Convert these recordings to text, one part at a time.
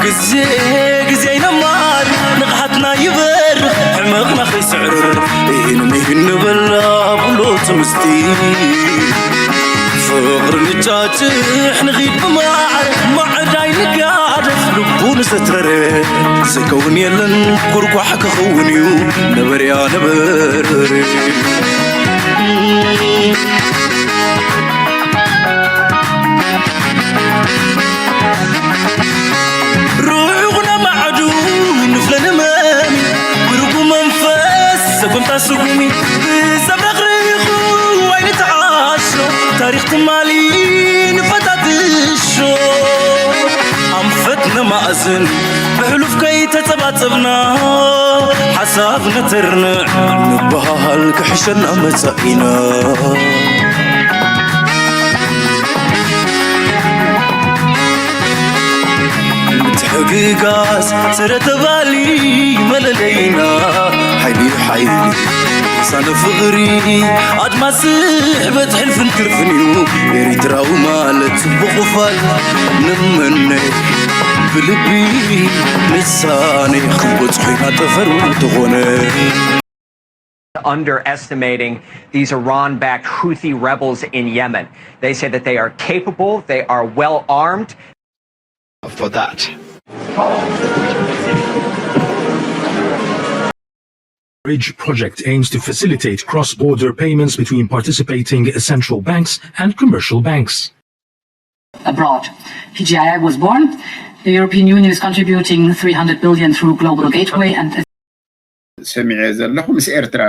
ግዜ ግዜ ይነማር ንቕሓትና ይበርኽ ሕመቕና ከይስዕር ኢህን ምሂን ንበላ ብሎ ትምስቲ ፍቕሪ ንጫጭሕ ንኺድ ብማዕር ማዕዳይ ንጋደፍ ልቡ ንዘትረረ ዝከውን የለን ጉርጓሕ ክኸውን እዩ ነበርያ ነበረ ርሑቕ ነማዕዱ ንፍለ ንመሚ ብርጉ መንፈስ ሰጎምታ ስጉሚ ብዘብረቕርቑ ኣይንተዓሾ ታሪኽ ትማሊ ንፈታትሾ ኣንፈት ነማእዝን ብሕሉፍ ከይተጸባጸብና ሓሳብ ነተርንዕ ንበሃል ክሕሸና መጻኢና ምትሕግጋዝ ስረ ተባሊ መለለይና ሓይሊ ሓይሊ ሳነ ፍቕሪ ኣድማስ ስሕበት ሕልፍን ትርፍን እዩ ኤሪትራዊ ማለት ጽቡቕ ፋል ንመነ ብልቢ ንሳነ ክንበጽሖ ኢና ጠፈር ተኾነ underestimating these Iran backed Houthi rebels in Yemen. They say that they are capable, they are well armed. For that. Bridge project aims to facilitate cross-border payments between participating central banks and commercial banks. abroad. P G I I was born. The European Union is contributing three hundred billion through Global Gateway and ሰሚዐ ዘለኹ ምስ ኤርትራ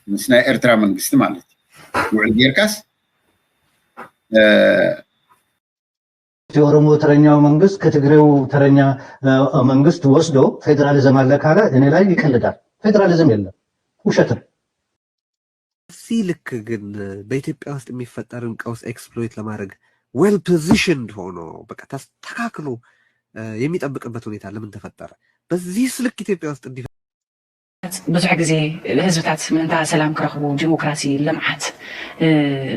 ምስ ናይ ኤርትራ መንግስቲ ማለት እዩ ውዕል ጌርካስ የኦሮሞ ተረኛው መንግስት ከትግሬው ተረኛ መንግስት ወስዶ ፌዴራሊዝም አለ ካለ እኔ ላይ ይቀልዳል። ፌዴራሊዝም የለም፣ ውሸት ነው። በዚህ ልክ ግን በኢትዮጵያ ውስጥ የሚፈጠርን ቀውስ exploit ለማድረግ well positioned ሆኖ በቃ ተስተካክሎ የሚጠብቅበት ሁኔታ ለምን ተፈጠረ? በዚህስ ልክ ኢትዮጵያ ውስጥ እንዲህ ብዙሕ ግዜ ህዝብታት ምእንታ ሰላም ክረኽቡ፣ ዲሞክራሲ፣ ልምዓት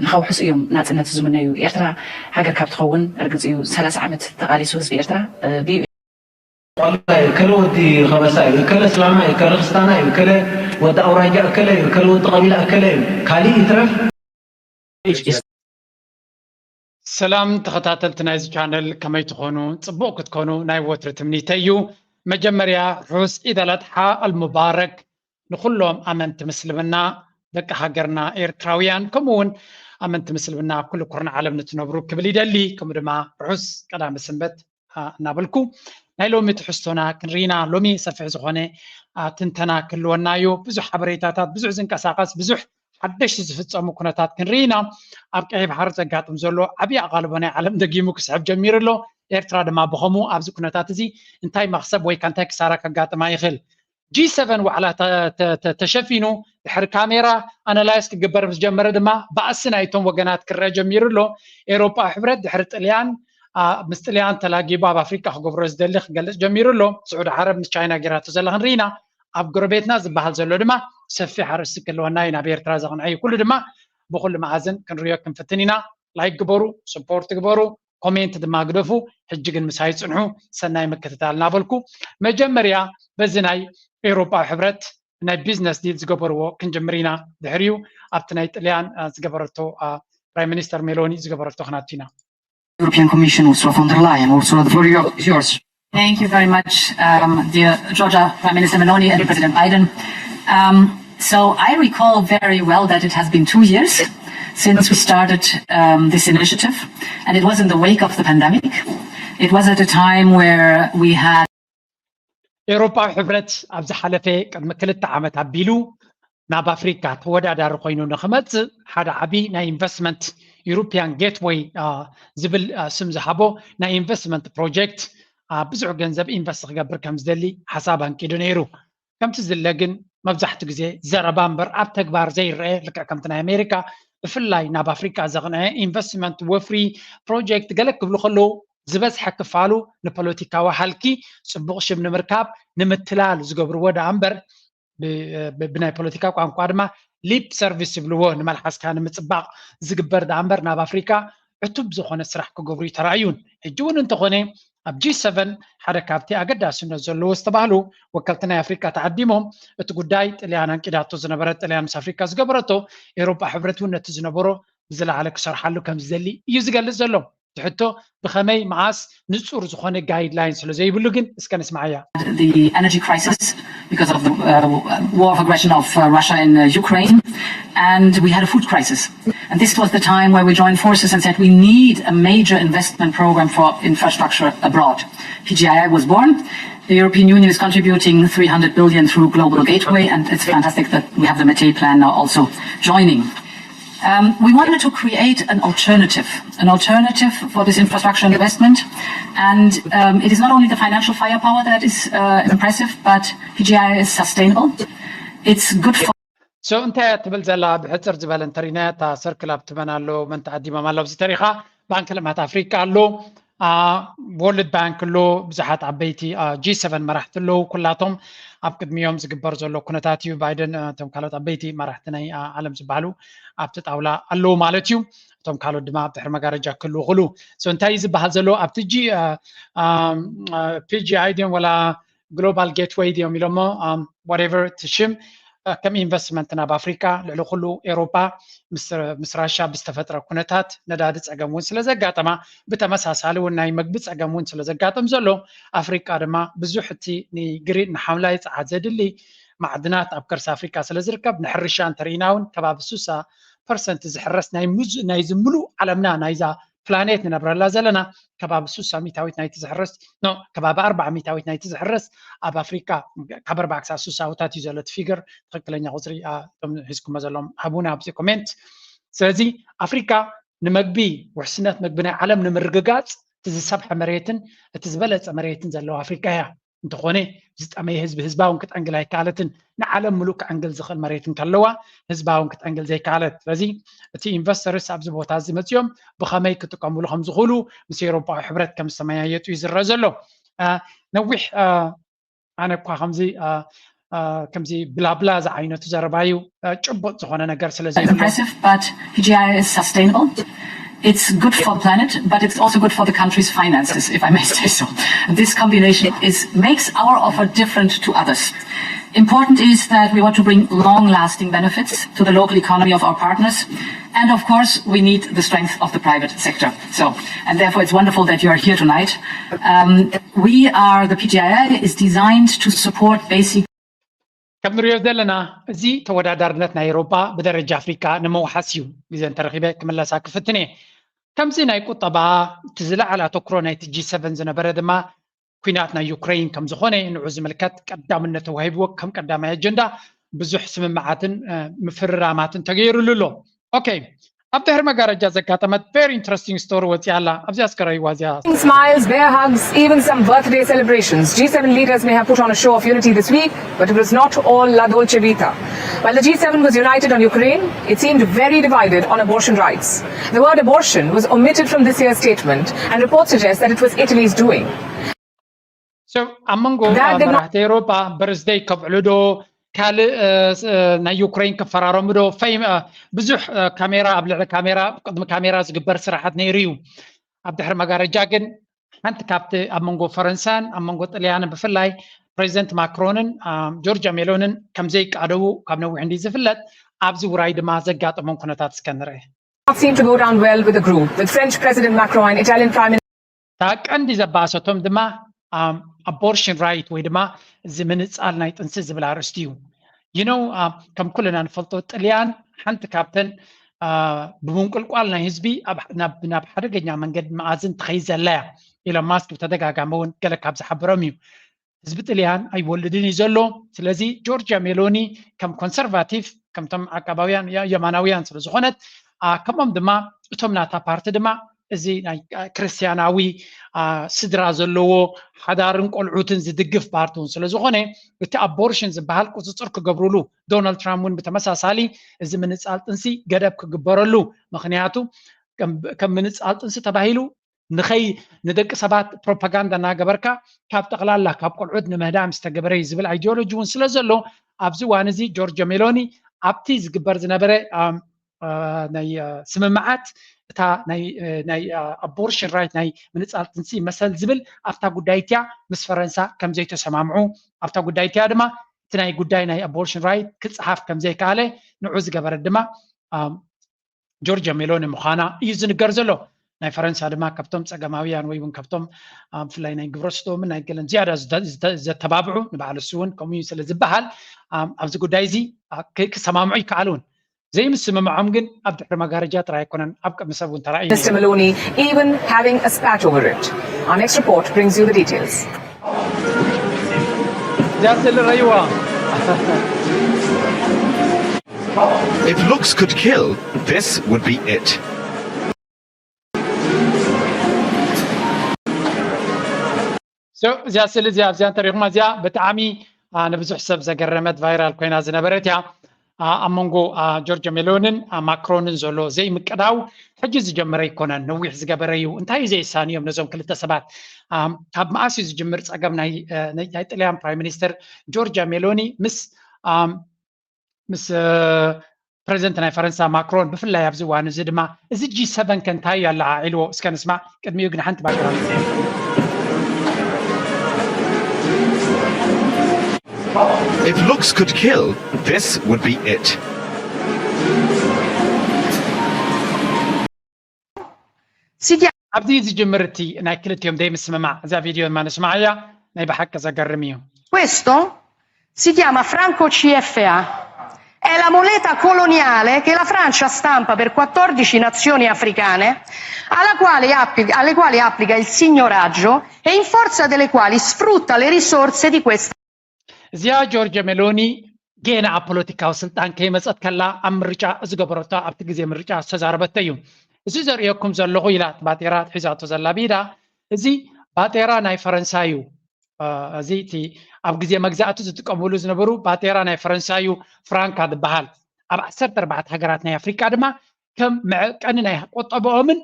ንኸውሕሱ እዮም ናፅነት ዝምነዩ። ኤርትራ ሃገር ካብ ትኸውን ርግፅ እዩ። ሰላሳ ዓመት ተቓሊሱ ህዝቢ ኤርትራ ብዩ ዋላ እዩ፣ እከለ ወዲ ከበሳ እዩ፣ እከለ እስላማ እዩ፣ እከለ ክስታና እዩ፣ እከለ ወዲ ኣውራጃ እከለ እዩ፣ እከለ ወዲ ቀቢላ እከለ እዩ፣ ካሊእ ይትረፍ። ሰላም ተኸታተልቲ ናይዚ ቻነል ከመይ ትኾኑ? ጽቡቕ ክትኮኑ ናይ ወትሪ ትምኒተይ እዩ። መጀመርያ ርሑስ ዒድ ኣልኣድሓ ኣልሙባረክ ንኹሎም ኣመንቲ ምስልምና ደቂ ሃገርና ኤርትራውያን ከምኡ እውን ኣመንቲ ምስልምና ኣብ ኩሉ ኩርናዕ ዓለም ንትነብሩ ክብል ይደሊ። ከምኡ ድማ ርሑስ ቀዳመ ሰንበት እናበልኩ ናይ ሎሚ ትሕዝቶና ክንርኢና ሎሚ ሰፊሕ ዝኾነ ትንተና ክህልወና እዩ። ብዙሕ ሓበሬታታት፣ ብዙሕ ዝንቀሳቐስ፣ ብዙሕ ሓደሽቲ ዝፍፀሙ ኩነታት ክንርኢ ኢና። ኣብ ቀይሕ ባሕሪ ዘጋጥም ዘሎ ዓብዪ ኣቓልቦ ናይ ዓለም ደጊሙ ክስሕብ ጀሚሩ ኣሎ። ኤርትራ ድማ ብኸምኡ ኣብዚ ኩነታት እዚ እንታይ መኽሰብ ወይ ከ እንታይ ክሳራ ከጋጥማ ይኽእል? ጂ ሰቨን ዋዕላ ተሸፊኑ ድሕሪ ካሜራ ኣናላይዝ ክግበር ምስ ጀመረ ድማ ባእሲ ናይቶም ወገናት ክረአ ጀሚሩ ኣሎ። ኤውሮጳዊ ሕብረት ድሕሪ ጥልያን ምስ ጥልያን ተላጊቡ ኣብ ኣፍሪቃ ክገብሮ ዝደሊ ክገልጽ ጀሚሩ ኣሎ። ስዑዲ ዓረብ ምስ ቻይና ጌራቶ ዘላ ክንርኢ ኢና። ኣብ ጎረቤትና ዝበሃል ዘሎ ድማ ሰፊሕ ኣርእስቲ ክህልወና እዩ። ናብ ኤርትራ ዘቕንዐ እዩ። ኩሉ ድማ ብኹሉ መኣዝን ክንርእዮ ክንፍትን ኢና። ላይክ ግበሩ፣ ስፖርት ግበሩ፣ ኮሜንት ድማ ግደፉ። ሕጂ ግን ምሳይ ጽንሑ፣ ሰናይ ምክትታል እናበልኩ መጀመርያ በዚ ናይ ኤውሮጳዊ ሕብረት ናይ ቢዝነስ ዲል ዝገበርዎ ክንጅምር ኢና። ድሕሪኡ ኣብቲ ናይ ጥልያን ዝገበረቶ ፕራይም ሚኒስተር ሜሎኒ ዝገበረቶ ክናቱ ኢና። European Commission, Ursula von der Leyen. Ursula, the floor is yours. Thank you very much, um, dear Georgia, Prime Minister Meloni and President Biden. Um, so I recall very well that it has been two years since we started um, this initiative, and it was in the wake of the pandemic. It was at a time where we had ኤውሮጳዊ ሕብረት ኣብ ዝሓለፈ ቅድሚ ክልተ ዓመት ኣቢሉ ናብ ኣፍሪካ ተወዳዳሪ ኮይኑ ንክመፅእ ሓደ ዓብዪ ናይ ኢንቨስትመንት ዩሮፒያን ጌትወይ ዝብል ስም ዝሃቦ ናይ ኢንቨስትመንት ፕሮጀክት ብዙሕ ገንዘብ ኢንቨስት ክገብር ከም ዝደሊ ሓሳብ ኣንቂዱ ነይሩ። ከምቲ ዝለ ግን መብዛሕትኡ ግዜ ዘረባ እምበር ኣብ ተግባር ዘይረአ ልክዕ ከምቲ ናይ ኣሜሪካ ብፍላይ ናብ ኣፍሪካ ዘቕንዐ ኢንቨስትመንት ወፍሪ ፕሮጀክት ገለ ክብሉ ከለዉ ዝበዝሐ ክፋሉ ንፖለቲካዊ ሃልኪ ፅቡቕ ሽም ንምርካብ ንምትላል ዝገብርዎ ደኣ እምበር ብናይ ፖለቲካ ቋንቋ ድማ ሊፕ ሰርቪስ ይብልዎ ንመልሓስካ ንምፅባቕ ዝግበር ደኣ እምበር ናብ ኣፍሪካ ዕቱብ ዝኾነ ስራሕ ክገብሩ ይተራእዩን ሕጂ እውን እንተኾነ ኣብ ጂ ሰቨን ሓደ ካብቲ ኣገዳስነት ዘለዎ ዝተባህሉ ወከልቲ ናይ ኣፍሪካ ተዓዲሞም፣ እቲ ጉዳይ ጥልያን ኣንቂዳቶ ዝነበረ፣ ጥልያን ምስ ኣፍሪካ ዝገበረቶ፣ ኤውሮጳ ሕብረት እውን ነቲ ዝነበሮ ብዝለዓለ ክሰርሓሉ ከም ዝደሊ እዩ ዝገልጽ ዘሎ። እቲ ሕቶ ብኸመይ፣ መዓስ፣ ንጹር ዝኾነ ጋይድላይን ስለ ዘይብሉ ግን እስከ ንስማዓያ። The energy crisis because of the uh, war of aggression of uh, Russia in uh, Ukraine, and we had a food crisis. And this was the time where we joined forces and said we need a major investment program for infrastructure abroad. P G I A was born. The European Union is contributing three hundred billion through Global Gateway, and it's fantastic that we have the Mattei Plan now also joining. Um, we wanted to create an alternative, an alternative for this infrastructure investment. And um, it is not only the financial firepower that is uh, impressive, but P G I A is sustainable. It's good for So እንታይ እያ ትብል ዘላ? ብሕፅር ዝበለ እንተሪናያ፣ እታ ሰርክል ኣብ ትመን ኣሎ፣ መን ተዓዲሞም ኣሎ ኣብዚ ተሪኻ? ባንክ ልምዓት ኣፍሪካ ኣሎ፣ ወርልድ ባንክ ኣሎ፣ ብዙሓት ዓበይቲ ጂ ሰቨን መራሕቲ ኣለዉ። ኩላቶም ኣብ ቅድሚኦም ዝግበር ዘሎ ኩነታት እዩ። ባይደን፣ እቶም ካልኦት ዓበይቲ መራሕቲ ናይ ዓለም ዝበሃሉ ኣብቲ ጣውላ ኣለዉ ማለት እዩ። እቶም ካልኦት ድማ ኣብ ድሕሪ መጋረጃ ክህልዉ ክእሉ። So እንታይ እዩ ዝበሃል ዘሎ? ኣብቲ ጂ ፒ ጂ ኣይ ድዮም ወላ ግሎባል ጌትወይ ድዮም ኢሎሞ፣ ዋቴቨር እቲ ሽም፣ ከም ኢንቨስትመንት ናብ ኣፍሪካ፣ ልዕሊ ኩሉ ኤውሮጳ ምስ ራሻ ብዝተፈጥረ ኩነታት ነዳዲ ፀገም እውን ስለ ዘጋጠማ፣ ብተመሳሳሊ እውን ናይ መግቢ ፀገም እውን ስለ ዘጋጥም ዘሎ፣ ኣፍሪካ ድማ ብዙሕ እቲ ንግሪን ንሓምላይ ፀዓት ዘድሊ ማዕድናት ኣብ ከርሲ ኣፍሪካ ስለ ዝርከብ፣ ንሕርሻ እንተርኢና እውን ከባቢ ስሳ ፐርሰንት ዝሕረስ ናይ ሙዝ-፣ ናይዚ ሙሉእ ዓለምና ናይዛ ፕላኔት ንነብረላ ዘለና ከባቢ ስሳ ሚታዊት ናይቲ ዝሕረስ፣ ኖ፣ ከባቢ ኣርባዓ ሚታዊት ናይቲ ዝሕረስ ኣብ ኣፍሪካ ካብ ኣርባዓ ክሳብ ስሳ ኣውታት እዩ ዘሎ እቲ ፊገር። ትኽክለኛ ቁፅሪ፣ አ፣ እቶም ሒዝኩሞ ዘለዎም ሃቡና ኣብዚ ኮሜንት። ስለዚ ኣፍሪካ ንመግቢ፣ ውሕስነት መግቢ ናይ ዓለም ንምርግጋፅ እቲ ዝሰብሐ መሬትን እቲ ዝበለፀ መሬትን ዘለዋ ኣፍሪካ እያ። እንተኾነ ዝጠመየ ህዝቢ ህዝባውን ክትዕንግል ኣይከኣለትን። ንዓለም ሙሉእ ክዕንግል ዝኽእል መሬት እንከለዋ ህዝባውን ክትዕንግል ዘይከኣለት። ስለዚ እቲ ኢንቨስተርስ ኣብዚ ቦታ እዚ መፅዮም ብኸመይ ክጥቀምሉ ከም ዝኽእሉ ምስ ኤውሮጳዊ ሕብረት ከም ዝተመያየጡ እዩ ዝረአ ዘሎ። አ፣ ነዊሕ፣ አ፣ ኣነ እኳ ከምዚ፣ አ፣ አ፣ ከምዚ ብላብላ ዝዓይነቱ ዘረባ እዩ። አ፣ ጭቡጥ ዝኾነ ነገር ስለ ዘይብሎ። Impressive, but P G I A is sustainable. It's good for the planet, but it's also good for the country's finances, if I may say so. This combination is, makes our offer different to others. Important is that we want to bring long-lasting benefits to the local economy of our partners. And of course, we need the strength of the private sector. So, and therefore, it's wonderful that you are here tonight. Um, we are, the P G I A is designed to support basic ከም ንሪኦ ዘለና፣ እዚ ተወዳዳርነት ናይ ኤውሮጳ ብደረጃ ኣፍሪካ ንምውሓስ እዩ። ግዜ እንተረኺበ ክምለሳ ክፍትን እየ። ከምዚ ናይ ቁጠባ፣ እቲ ዝለዓለ ኣተኩሮ ናይቲ ጂ ሰቨን ዝነበረ ድማ ኩናት ናይ ዩክሬን ከም ዝኾነ፣ ንዑ ዝምልከት ቀዳምነት ተዋሂብዎ ከም ቀዳማይ ኣጀንዳ ብዙሕ ስምምዓትን፣ እ፣ ምፍርራማትን ተገይሩሉ ኣሎ። ኦኬ፣ ኣብ ድሕሪ መጋረጃ ዘጋጠመት very interesting story ወፂኣ ኣላ። ኣብዚኣ እስከ ረይዋ እዚኣ። Smiles, bear hugs, even some birthday celebrations. G seven leaders may have put on a show of unity this week, but it was not all La Dolce Vita. While the G seven was united on Ukraine, it seemed very divided on abortion rights. The word abortion was omitted from this year's statement, and reports suggest that it was Italy's doing. So ኣብ መንጎ፣ እ፣ መራሕቲ ኤውሮጳ በርዝደይ ከብዕሉ ዶ፣ ካልእ፣ እ፣ ስ-፣ እ፣ ናይ ዩክሬን ክፈራረሙ ዶ፣ ፈይም-፣ እ፣ ብዙሕ፣ እ፣ ካሜራ ኣብ ልዕሊ ካሜራ፣ ኣብ ቅድሚ ካሜራ ዝግበር ስራሓት ነይሩ እዩ። ኣብ ድሕሪ መጋረጃ ግን ሓንቲ ካብቲ ኣብ መንጎ ፈረንሳን ኣብ መንጎ ጥልያንን ብፍላይ ፕሬዚደንት ማክሮንን፣ እ፣ ጆርጃ ሜሎንን ከም ዘይቃደዉ ካብ ነዊሕ እንዲ ዝፍለጥ፣ ኣብዚ ውራይ ድማ ዘጋጠሞም ኩነታት እስከ ንርአ። Not seem to go down well with the group, with French President Macron and Italian Prime Minister እታ ቀንዲ ዘባእሰቶም ድማ፣ ኣም፣ ኣቦርሽን ራይት ወይ ድማ እዚ ምንጻል ናይ ጥንሲ ዝብል ኣርእስቲ እዩ። You know፣ አ፣ ከም ኩልና ንፈልጦ ጥልያን ሓንቲ ካብተን፣ አ፣ ብምንቁልቋል ናይ ህዝቢ ኣብ፣ ናብ፣ ናብ ሓደገኛ መንገዲ መኣዝን ትኸይድ ዘላ እያ። ኢሎን ማስክ ብተደጋጋሚ እውን ገለ ካብ ዝሓበሮም እዩ። ህዝቢ ጥልያን ኣይወልድን እዩ ዘሎ። ስለዚ ጆርጂያ ሜሎኒ ከም ኮንሰርቫቲቭ፣ ከምቶም ዓቃባውያን፣ የ-፣ የማናውያን ስለ ዝኾነት፣ አ፣ ከምኦም ድማ እቶም ናታ ፓርቲ ድማ እዚ ናይ፣ አ፣ ክርስትያናዊ፣ አ፣ ስድራ ዘለዎ ሓዳርን ቆልዑትን ዝድግፍ ፓርቲ እውን ስለ ዝኾነ፣ እቲ ኣቦርሽን ዝበሃል ቁፅፅር ክገብሩሉ፣ ዶናልድ ትራምፕ እውን ብተመሳሳሊ እዚ ምንፃል ጥንሲ ገደብ ክግበረሉ፣ ምኽንያቱ ከም፣ ከም ምንፃል ጥንሲ ተባሂሉ ንኸይ-፣ ንደቂ ሰባት ፕሮፓጋንዳ እናገበርካ ካብ ጠቕላላ ካብ ቆልዑት ንምህዳም ዝተገበረ እዩ ዝብል ኣይዲዮሎጂ እውን ስለ ዘሎ፣ ኣብዚ እዋን እዚ ጆርጆ ሜሎኒ ኣብቲ ዝግበር ዝነበረ፣ ኣም፣ ናይ ስምምዓት እታ ናይ ኣቦርሽን ራይት ናይ ምንፃል ጥንሲ መሰል ዝብል ኣብታ ጉዳይ እቲያ ምስ ፈረንሳ ከም ዘይተሰማምዑ ኣብታ ጉዳይ እቲያ ድማ እቲ ናይ ጉዳይ ናይ ኣቦርሽን ራይት ክፀሓፍ ከም ዘይከኣለ ንዑ ዝገበረት ድማ ጆርጅ ሜሎኒ ምዃና እዩ ዝንገር ዘሎ። ናይ ፈረንሳ ድማ ካብቶም ፀገማውያን ወይ እውን ካብቶም ብፍላይ ናይ ግብረ ስዶምን ናይ ገለን ዝያዳ ዘተባብዑ ንባዕሉ እሱ እውን ከምኡ እዩ ስለ ዝበሃል ኣብዚ ጉዳይ እዚ ክሰማምዑ ይከኣሉ እውን ዘይምስምምዖም ግን ኣብ ድሕሪ መጋረጃ ጥራይ ኣይኮነን ኣብ ቅድሚ ሰብ እውን ተራእዩ Mister Maloney even having a spat over it. Our next report brings you the details. እዚኣ ስለ ረይዋ If looks could kill, this would be it. እዚኣ ስእሊ እዚኣ ኣብዚኣ እንተሪኹማ እዚኣ ብጣዕሚ ንብዙሕ ሰብ ዘገረመት ቫይራል ኮይና ዝነበረት እያ። ኣብ መንጎ ጆርጆ ሜሎንን ማክሮንን ዘሎ ዘይምቅዳው ሕጂ ዝጀመረ ኣይኮነን፣ ነዊሕ ዝገበረ እዩ። እንታይ እዩ ዘየሳንዮም ነዞም ክልተ ሰባት? ካብ መኣስ እዩ ዝጅምር ፀገም ናይ ጥልያን ፕራይም ሚኒስተር ጆርጃ ሜሎኒ ምስ ምስ ፕረዚደንት ናይ ፈረንሳ ማክሮን ብፍላይ ኣብዚ እዋን እዚ ድማ እዚ ጂ ሰቨን ከ እንታይ እዩ ኣለዓዒልዎ እስከ ንስማዕ። ቅድሚኡ ግን ሓንቲ ባክግራውንድ If looks could kill, this would be it. ኣብዚ ዝጅምር እቲ ናይ ክልቲኦም ዘይምስምማዕ እዛ ቪድዮ ድማ ንስማዓያ ናይ ብሓቂ ዘገርም እዩ። Questo si chiama franco C F A. È la moneta coloniale che la Francia stampa per quattordici nazioni africane alla quale applica, alle quali applica il signoraggio e in forza delle quali sfrutta le risorse di questa እዚኣ ጆርጆ ሜሎኒ ገና ኣብ ፖለቲካዊ ስልጣን ከይመፀት ከላ ኣብ ምርጫ ዝገበረቶ ኣብቲ ግዜ ምርጫ ዝተዛረበቶ እዩ። እዚ ዘርእየኩም ዘለኹ ኢላ ባጤራ ሒዛቶ ዘላ ብኢዳ እዚ ባጤራ ናይ ፈረንሳ እዩ። እዚ እቲ ኣብ ግዜ መግዛእቲ ዝጥቀምሉ ዝነበሩ ባጤራ ናይ ፈረንሳ እዩ ፍራንካ ዝበሃል። ኣብ ዓሰርተ ኣርባዕተ ሃገራት ናይ ኣፍሪቃ ድማ ከም መዐቀኒ ናይ ቆጠበኦምን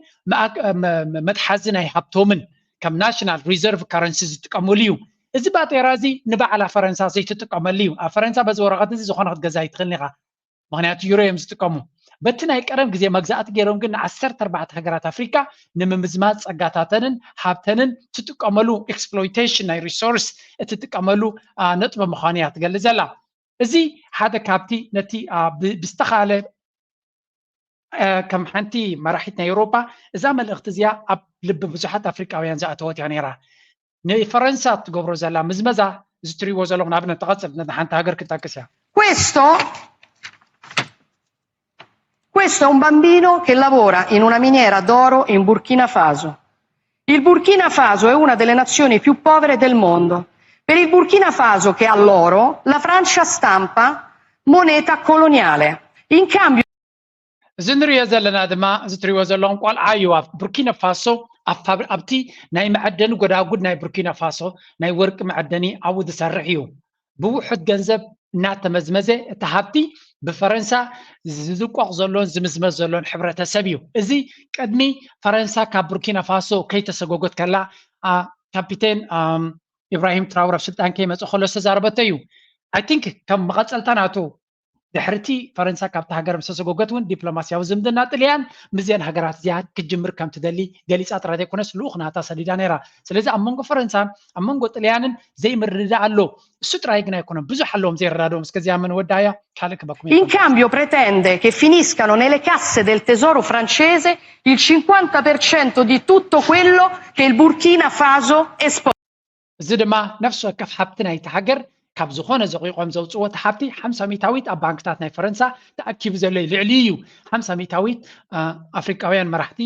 መትሓዚ ናይ ሃብቶምን ከም ናሽናል ሪዘርቭ ካረንሲ ዝጥቀምሉ እዩ። እዚ ባጤራ እዚ ንባዕላ ፈረንሳ ዘይትጥቀመሉ እዩ። ኣብ ፈረንሳ በዚ ወረቐት እዚ ዝኾነ ክትገዛ ኣይትኽእልን ኢኻ። ምክንያቱ ዩሮ እዮም ዝጥቀሙ። በቲ ናይ ቀደም ግዜ መግዛእቲ ገይሮም ግን ንዓሰርተ ኣርባዕተ ሃገራት ኣፍሪካ ንምምዝማዝ ፀጋታተንን ሃብተንን ትጥቀመሉ ኤክስፕሎይቴሽን ናይ ሪሶርስ እትጥቀመሉ ነጥቢ ምዃኑ እያ ትገልፅ ዘላ። እዚ ሓደ ካብቲ ነቲ ብዝተኻለ ከም ሓንቲ መራሒት ናይ ኤውሮጳ እዛ መልእኽቲ እዚኣ ኣብ ልቢ ብዙሓት ኣፍሪቃውያን ዝኣተወት እያ ነይራ። ንፈረንሳ እትገብሮ ዘላ ምዝመዛ እዚ ትሪእዎ ዘለኹም ንኣብነት ተቐፅል ነቲ ሓንቲ ሃገር ክጠቅስ እያ። Questo, questo è un bambino che lavora in una miniera d'oro in Burkina Faso. Il Burkina Faso è una delle nazioni più povere del mondo. Per il Burkina Faso, che ha l'oro, la Francia stampa moneta coloniale. In cambio እዚ ንሪኦ ዘለና ድማ እዚ ትሪእዎ ዘለኹም ቆልዓ እዩ ኣብ ቡርኪና ፋሶ ኣብቲ ናይ መዐደኒ ጎዳጉድ ናይ ቡርኪና ፋሶ ናይ ወርቂ መዐደኒ ኣብኡ ዝሰርሕ እዩ። ብውሑድ ገንዘብ እናተመዝመዘ እቲ ሃብቲ ብፈረንሳ ዝዝቆቕ ዘሎን ዝምዝመዝ ዘሎን ሕብረተሰብ እዩ። እዚ ቅድሚ ፈረንሳ ካብ ቡርኪና ፋሶ ከይተሰጎጎት ከላ ካፒቴን ኢብራሂም ትራውረ ኣብ ስልጣን ከይመፀ ከሎ ዝተዛረበቶ እዩ። I think ከም መቐፀልታ ናቱ ድሕርቲ ፈረንሳ ካብቲ ሃገር ምስ ተሰጎገት እውን ዲፕሎማስያዊ ዝምድና ጥልያን ምስዘን ሃገራት እዚኣ ክትጅምር ከም ትደሊ ገሊፃ ጥራይ ዘይኮነስ ልኡኽ ናታ ሰዲዳ ነይራ። ስለዚ ኣብ መንጎ ፈረንሳን ኣብ መንጎ ጥልያንን ዘይምርድዳእ ኣሎ። እሱ ጥራይ ግን ኣይኮነን፣ ብዙሕ ኣለዎም ዘይረዳድኦም። እስከዚኣ መን ወዳያ ካልእ ክበኩም In cambio pretende che finiscano nelle casse del tesoro francese il cinquanta per cento di tutto quello che il Burkina Faso esporta. እዚ ድማ ነፍሲ ወከፍ ሃብቲ ናይቲ ሃገር ካብ ዝኾነ ዘቂቖም ዘውፅዎ እቲ ሃብቲ ሓምሳ ሚታዊት ኣብ ባንክታት ናይ ፈረንሳ ተኣኪቡ ዘሎ እዩ። ልዕሊ እዩ ሓምሳ ሚታዊት ኣፍሪቃውያን መራሕቲ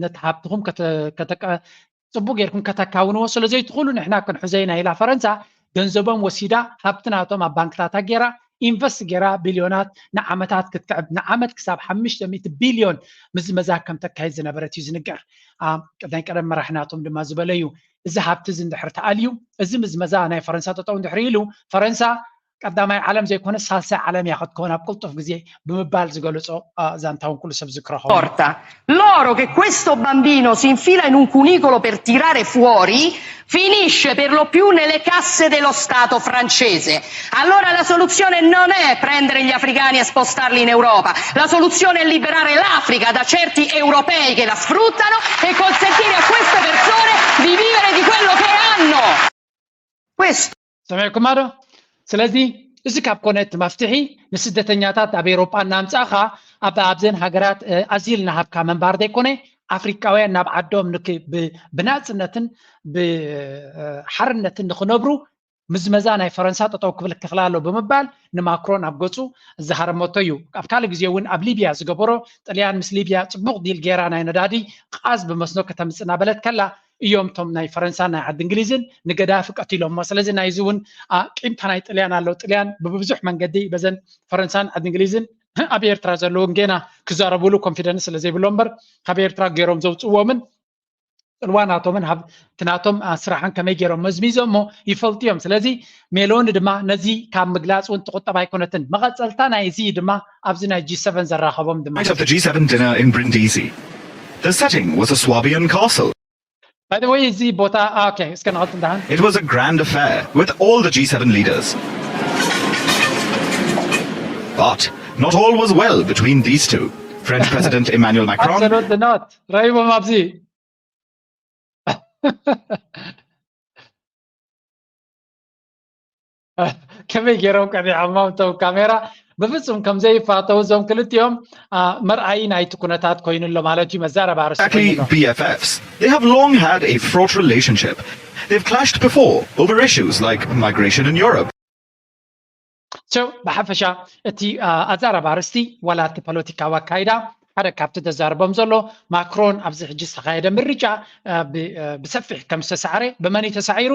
ነቲ ሃብትኹም ፅቡቅ ጌርኩም ከተካውንዎ ስለ ዘይትኽእሉ ንሕና ክንሕዞ ኢና ኢላ ፈረንሳ ገንዘቦም ወሲዳ ሃብቲ ናቶም ኣብ ባንክታታ ጌራ ኢንቨስት ጌራ ቢልዮናት ንዓመታት ክትክዕብ ንዓመት ክሳብ ሓሙሽተ ሚእቲ ቢልዮን ምዝመዛ ከም ተካይድ ዝነበረት እዩ ዝንገር። ናይ ቀደም መራሒ ናቶም ድማ ዝበለ እዩ። እዚ ሃብቲ እዚ እንድሕር ተኣልዩ እዚ ምዝመዛ ናይ ፈረንሳ ጠጠው እንድሕር ኢሉ ፈረንሳ ቀዳማይ ዓለም ዘይኮነ ሳልሳይ ዓለም እያ ክትከውን ኣብ ቅልጡፍ ግዜ ብምባል ዝገለጾ ዛንታ እውን ኩሉ ሰብ ዝክረኸ Porta. Loro che questo bambino si infila in un cunicolo per tirare fuori, finisce per lo più nelle casse dello Stato francese. Allora la soluzione non è prendere gli africani e spostarli in Europa, la soluzione è liberare l'Africa da certi europei che la sfruttano e consentire a queste persone di vivere di quello che hanno. Questo. ሰሚዕኩማ ዶ? ስለዚ እዚ ካብ ኮነ እቲ መፍትሒ ንስደተኛታት ኣብ ኤሮጳ እናምጻእኻ ኣብ ኣብዘን ሃገራት ኣዚል እናሃብካ መንባር ዘይኮነ ኣፍሪቃውያን ናብ ዓዶም ብናጽነትን ብሓርነትን ንክነብሩ ምዝመዛ ናይ ፈረንሳ ጠጠው ክብል ክኽላ ኣሎ ብምባል ንማክሮን ኣብ ገጹ ዝሃረመቶ እዩ። ኣብ ካልእ ግዜ እውን ኣብ ሊብያ ዝገበሮ ጥልያን ምስ ሊብያ ጽቡቕ ዲል ገይራ ናይ ነዳዲ ቃዝ ብመስኖ ከተምጽእ እናበለት ከላ እዮም እቶም ናይ ፈረንሳን ናይ ዓዲ እንግሊዝን ንገዳፊ ቀቲሎሞ። ስለዚ ናይዚ እውን ቂምታ ናይ ጥልያን ኣሎ። ጥልያን ብብዙሕ መንገዲ በዘን ፈረንሳን ዓዲ እንግሊዝን ኣብ ኤርትራ ዘለውን ጌና ክዛረብሉ ኮንፊደንስ ስለ ዘይብሎም እምበር ካብ ኤርትራ ገይሮም ዘውፅእዎምን ፅልዋ ናቶምን እቲ ናቶም ስራሕን ከመይ ገይሮም መዝሚዞሞ ይፈልጡ እዮም። ስለዚ ሜሎኒ ድማ ነዚ ካብ ምግላፅ እውን ትቁጠብ ኣይኮነትን። መቐፀልታ ናይ እዚ ድማ ኣብዚ ናይ ጂ ሰቨን ዘራኸቦም ድማ Of the G seven dinner in Brindisi. The setting was a Swabian castle. By the way, እዚ ቦታ okay እስከ ንቐፅል ደሓን It was a grand affair with all the G seven leaders. But not all was well between these two. French President Emmanuel Macron absolute not ረሂቦም ኣብዚ ከመይ ገይሮም ቀኒዖሞም እቶም ካሜራ ብፍጹም ከም ዘይፋተው እዞም ክልቲኦም መርኣይ ናይቲ ኩነታት ኮይኑ ኣሎ ማለት እዩ። መዛረባ ኣርእስቲ Exactly, ኮይኑ ኣሎ። B F Fs. They have long had a fraught relationship. They've clashed before over issues like migration in Europe. So ብሓፈሻ እቲ ኣዛረባ ኣርእስቲ ዋላ እቲ ፖለቲካዊ ኣካይዳ ሓደ ካብቲ ተዛርቦም ዘሎ ማክሮን ኣብዚ ሕጂ ዝተኻየደ ምርጫ ብሰፊሕ ከም ዝተሳዕረ ብመን እዩ ተሳዒሩ?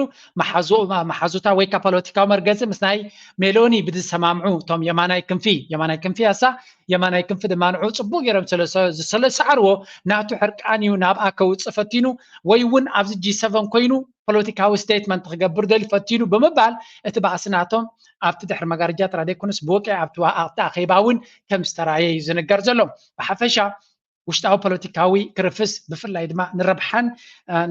መሓዙታ ወይ ከዓ ፖለቲካዊ መርገፂ ምስ ናይ ሜሎኒ ብዝሰማምዑ እቶም የማናይ ክንፊ የማናይ ክንፊ ኣሳ የማናይ ክንፊ ድማ ንዑ ፅቡቅ ገይሮም ስለሰዓርዎ ናቱ ሕርቃን እዩ ናብኣ ከውፅእ ፈቲኑ ወይ እውን ኣብዚ ጂ ሰቨን ኮይኑ ፖለቲካዊ ስቴትመንት ክገብር ደልዩ ፈቲኑ ብምባል እቲ ባእሲ ናቶም ኣብቲ ድሕሪ መጋረጃ ጥራይ ዘይኮነስ ብወግዒ ኣብቲ ኣኽቲ ኣኼባ እውን ከም ዝተራየ እዩ ዝንገር ዘሎ። ብሓፈሻ ውሽጣዊ ፖለቲካዊ ክርፍስ ብፍላይ ድማ ንረብሓን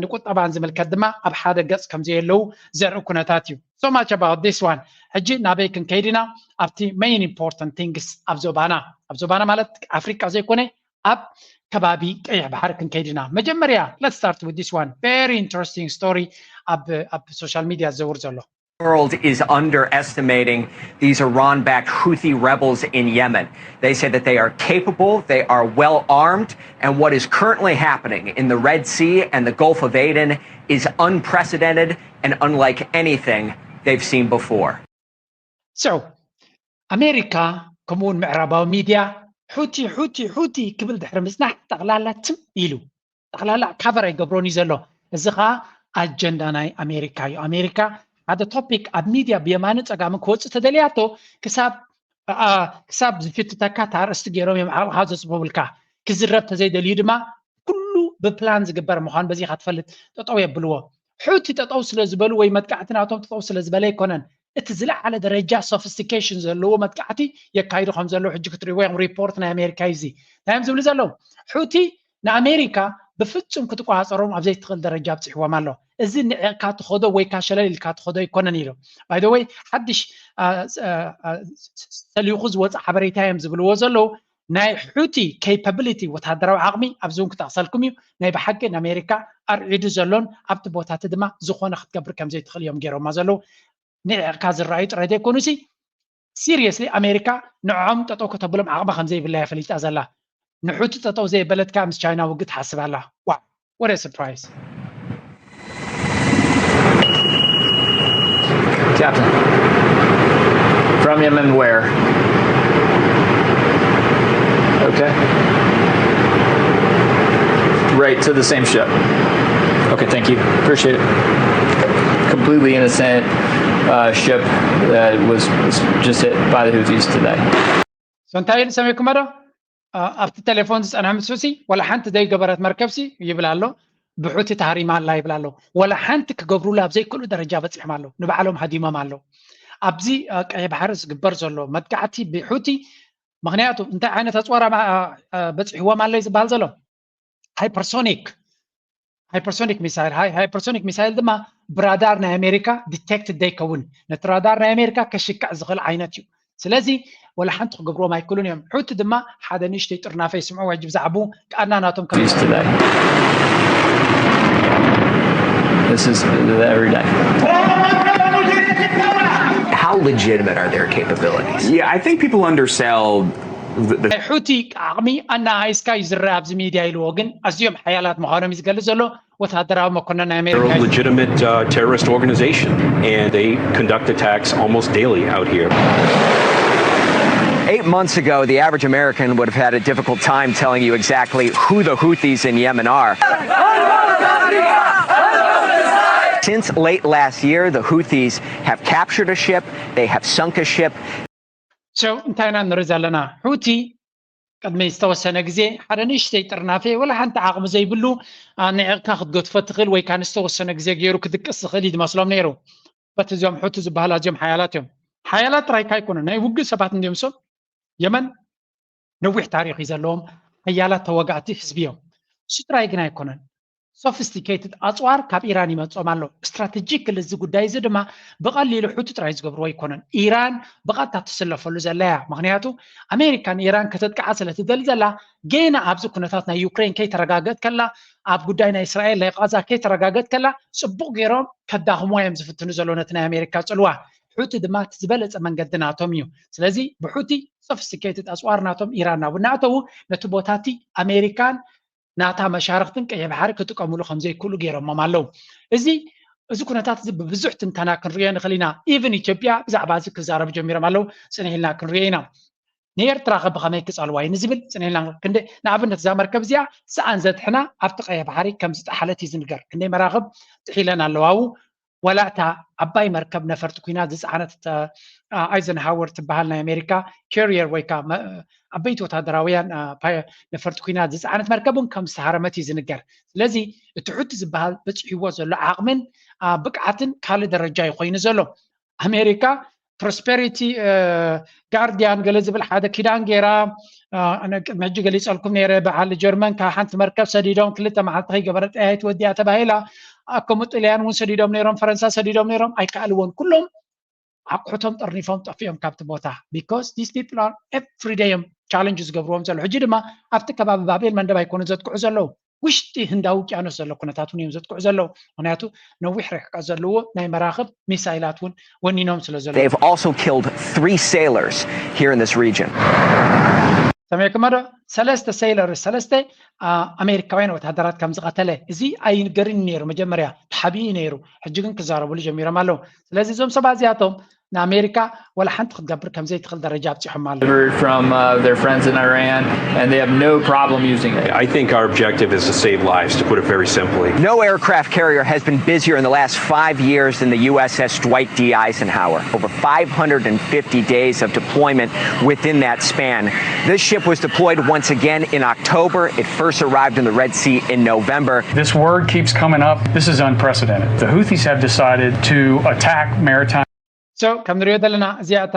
ንቁጠባን ዝምልከት ድማ ኣብ ሓደ ገፅ ከም ዘየለዉ ዘርኢ ኩነታት እዩ። So much about this one. ሕጂ ናበይ ክንከይድ ኢና? ኣብቲ main important things ኣብ ዞባና ኣብ ዞባና ማለት ኣፍሪቃ ዘይኮነ ኣብ ከባቢ ቀይሕ ባሕሪ ክንከይድ ኢና። መጀመርያ let's start with this one very interesting story ኣብ ኣብ social media ዝዘውር ዘሎ world is underestimating these Iran backed Houthi rebels in Yemen. They say that they are capable, they are well armed, and what is currently happening in the Red Sea and the Gulf of Aden is unprecedented and unlike anything they've seen before. So ኣሜሪካ ከምኡውን ምዕራባዊ ሚድያ ሑቲ ሑቲ ሑቲ ክብል ድሕሪ ምፅናሕ ጠቕላላ ትም ኢሉ ጠቕላላ ካቨር ኣይገብሮን እዩ ዘሎ። እዚ ከዓ ኣጀንዳ ናይ ኣሜሪካ እዩ። ኣሜሪካ ሓደ ቶፒክ ኣብ ሚድያ ብየማንን ፀጋምን ክወፅእ ተደልያቶ ክሳብ ክሳብ ዝፍትተካ እታ ኣርእስቲ ገይሮም እዮም ዓቕልካ ዘፅብቡልካ። ክዝረብ ተዘይደልዩ ድማ ኩሉ ብፕላን ዝግበር ምዃኑ በዚ ኢኻ ትፈልጥ። ጠጠው የብልዎ። ሑቲ ጠጠው ስለ ዝበሉ ወይ መጥቃዕቲ ናቶም ጠጠው ስለ ዝበለ ኣይኮነን። እቲ ዝለዓለ ደረጃ ሶፊስቲኬሽን ዘለዎ መጥቃዕቲ የካይዱ ከም ዘለዉ ሕጂ ክትሪእዎ እዮም። ሪፖርት ናይ ኣሜሪካ እዩ እዚ። እንታይ እዮም ዝብሉ ዘለዉ? ሑቲ ንኣሜሪካ ብፍጹም ክትቆፃፀሮም ኣብ ዘይትኽእል ደረጃ ኣብፂሕዎም ኣሎ። እዚ ንዕቕካ ትኸዶ ወይ ካ ሸለል ኢልካ ትኸዶ ኣይኮነን ኢሉ። By the way ሓድሽ ተሊኹ ዝወፀ ሓበሬታ እዮም ዝብልዎ ዘለዉ። ናይ ሑቲ capability ወታደራዊ ዓቕሚ ኣብዚ እውን ክጠቕሰልኩም እዩ። ናይ ብሓቂ ንኣሜሪካ ኣርዒዱ ዘሎን ኣብቲ ቦታ እቲ ድማ ዝኾነ ክትገብር ከም ዘይትኽእል እዮም ገይሮማ ዘለዉ። ንዕቕካ ዝረኣዩ ጥራይ ዘይኮኑሲ seriously ኣሜሪካ ንዕኦም ጠጠው ከተብሎም ዓቕሚ ከም ዘይብላ እያ ፈሊጣ ዘላ። ንሑቲ ጠጠው ዘየበለትካ ምስ ቻይና ውግእ ትሓስብ ኣላ። Wow, what a surprise. Captain. From Yemen where? Okay. Right to the same ship. Okay, thank you. Appreciate it. Completely innocent uh, ship that was, was just hit by the Houthis today. So እንታይ ኢሉ ሰሚዕኩሞ ዶ? ኣብቲ ቴሌፎን ዝፀንሐ ምስኡሲ ዋላ ሓንቲ ዘይገበረት መርከብሲ ይብል ኣሎ። ብሑቲ ተሃሪማ ኣላ ይብል ኣሎ። ዋላ ሓንቲ ክገብሩላ ኣብ ዘይክእሉ ደረጃ በፂሖም ኣለዉ። ንባዕሎም ሃዲሞም ኣለዉ። ኣብዚ ቀይሕ ባሕሪ ዝግበር ዘሎ መጥቃዕቲ ብሑቲ፣ ምክንያቱ እንታይ ዓይነት ኣፅዋር በፂሕዎም ኣሎ ዝበሃል ዘሎ? ሃይፐርሶኒክ ሃይፐርሶኒክ ሚሳይል። ሃይፐርሶኒክ ሚሳይል ድማ ብራዳር ናይ ኣሜሪካ ዲቴክት ዘይከውን፣ ነቲ ራዳር ናይ ኣሜሪካ ከሽክዕ ዝኽእል ዓይነት እዩ። ስለዚ ወላ ሓንቲ ክገብርዎም ኣይክእሉን እዮም። ሑቲ ድማ ሓደ ንእሽተይ ጥርናፈ ይስምዑ ወይ ብዛዕቡ ቃና ናቶም ከም This is every day. How legitimate are their capabilities? Yeah, I think people undersell. The, the... ሑቲ ዓቕሚ ኣናኣይስካ እዩ ዝረአ ኣብዚ ሚድያ ኢልዎ፣ ግን ኣዝዮም ሓያላት ምዃኖም እዩ ዝገልጽ ዘሎ። ወታደራዊ መኮንን ናይ ኣሜሪካ They're a legitimate uh, terrorist organization, and they conduct attacks almost daily out here. Eight months ago, the average American would have had a difficult time telling you exactly who the Houthis in Yemen are. Since late last year, the Houthis have captured a ship, they have sunk a ship. So እንታይ ኢና ንርኢ ዘለና? ሑቲ ቅድሚ ዝተወሰነ ግዜ ሓደ ንእሽተይ ጥርናፌ ወላ ሓንቲ ዓቕሚ ዘይብሉ፣ ንዕቕካ ክትገድፎ ትኽእል ወይ ከዓ ንዝተወሰነ ግዜ ገይሩ ክድቅስ ዝኽእል እዩ ዝመስሎም ነይሩ። በት እዚኦም ሑቲ ዝበሃል ኣዝዮም ሓያላት እዮም። ሓያላት ጥራይካ ኣይኮኑን፣ ናይ ውግእ ሰባት እንዲዮም። ሰብ የመን ነዊሕ ታሪኽ እዩ ዘለዎም፣ ሓያላት ተወጋእቲ ህዝቢ እዮም። እሱ ጥራይ ግን ኣይኮነን። ሶፊስቲኬትድ ኣፅዋር ካብ ኢራን ይመፅኦም ኣሎ። ስትራቴጂክሊ እዚ ጉዳይ እዚ ድማ ብቐሊሉ ሑቲ ጥራይ ዝገብርዎ ኣይኮነን። ኢራን ብቐጥታ ትስለፈሉ ዘላ እያ። ምክንያቱ ኣሜሪካ ንኢራን ከተጥቅዓ ስለ ትደሊ ዘላ፣ ገና ኣብዚ ኩነታት ናይ ዩክሬን ከይተረጋገጥ ከላ፣ ኣብ ጉዳይ ናይ እስራኤል ናይ ቃዛ ከይተረጋገጥ ከላ፣ ፅቡቕ ገይሮም ከዳኽምዋ እዮም ዝፍትኑ ዘለዉ ነቲ ናይ ኣሜሪካ ፅልዋ። ሑቲ ድማ እቲ ዝበለፀ መንገዲ ናቶም እዩ። ስለዚ ብሑቲ ሶፊስቲኬትድ ኣፅዋር ናቶም ኢራን ናብ እናእተዉ ነቲ ቦታቲ ኣሜሪካን ናታ መሻርክትን ቀይሕ ባሕሪ ክጥቀምሉ ከም ዘይክእሉ ገይሮሞም ኣለዉ። እዚ እዚ ኩነታት እዚ ብብዙሕ ትንተና ክንሪኦ ንኽእል ኢና። ኢቭን ኢትዮጵያ ብዛዕባ እዚ ክዛረቡ ጀሚሮም ኣለዉ። ፅንሕ ኢልና ክንሪኦ ኢና። ንኤርትራ ከ ብኸመይ ክፀልዋ እዩ ንዝብል ፅንሕ ኢልና ክንደ ንኣብነት እዛ መርከብ እዚኣ ሰኣን ዘድሕና ኣብቲ ቀይሕ ባሕሪ ከም ዝጠሓለት እዩ ዝንገር። ክንደይ መራኽብ ጥሒለን ኣለዋ። ኣብኡ ዋላ እታ ዓባይ መርከብ ነፈርቲ ኩናት ዝፀዓነት እታ ኣይዘንሃወር ትበሃል ናይ ኣሜሪካ ካሪየር ወይ ከዓ ዓበይቲ ወታደራውያን ነፈርቲ ኩናት ዝፀዓነት መርከብ እውን ከም ዝተሃረመት እዩ ዝንገር። ስለዚ እቲ ሑቲ ዝበሃል በፂሕዎ ዘሎ ዓቕምን ብቅዓትን ካልእ ደረጃ እዩ ኮይኑ ዘሎ። ኣሜሪካ ፕሮስፐሪቲ ጋርዲያን ገለ ዝብል ሓደ ኪዳን ገይራ። ኣነ ቅድሚ ሕጂ ገሊፀልኩም ነይረ፣ በዓል ጀርመን ካብ ሓንቲ መርከብ ሰዲዶም ክልተ መዓልቲ ከይገበረ ጠያይት ወዲያ ተባሂላ። ከምኡ ጥልያን እውን ሰዲዶም ነይሮም፣ ፈረንሳ ሰዲዶም ነይሮም፣ ኣይከኣልዎን። ኩሎም ኣቑሑቶም ጠርኒፎም ጠፊኦም ካብቲ ቦታ። Because these people are every day እዮም ቻለንጅ ዝገብርዎም ዘለዉ። ሕጂ ድማ ኣብቲ ከባቢ ባቤል መንደብ ኣይኮኑ ዘጥቅዑ ዘለዉ፣ ውሽጢ ህንዳዊ ውቅያኖስ ዘሎ ኩነታት እውን እዮም ዘጥቅዑ ዘለዉ። ምክንያቱ ነዊሕ ርሕቀት ዘለዎ ናይ መራኽብ ሚሳይላት እውን ወኒኖም ስለ ዘለዉ። They've also killed three sailors here in this region. ሰሚዕኩሞ ዶ? ሰለስተ ሴይለርስ፣ ሰለስተ ኣሜሪካውያን ወታደራት ከም ዝቐተለ እዚ ኣይንገርን ነይሩ። መጀመርያ ተሓቢኡ ነይሩ፣ ሕጂ ግን ክዛረብሉ ጀሚሮም ኣለዉ። ስለዚ እዞም ሰባት እዚኣቶም ንኣሜሪካ ወላ ሓንቲ ክትገብር ከም ዘይትኽእል ደረጃ ኣብፂሖም ኣለዉ። From uh, their friends in Iran, and they have no problem using it. I think our objective is to save lives, to put it very simply. No aircraft carrier has been busier in the last five years than the U S S Dwight D. Eisenhower. Over five hundred fifty days of deployment within that span. This ship was deployed once again in October. It first arrived in the Red Sea in November. This word keeps coming up. This is unprecedented. The Houthis have decided to attack maritime. So ከም ንሪኦ ዘለና እዚኣ እታ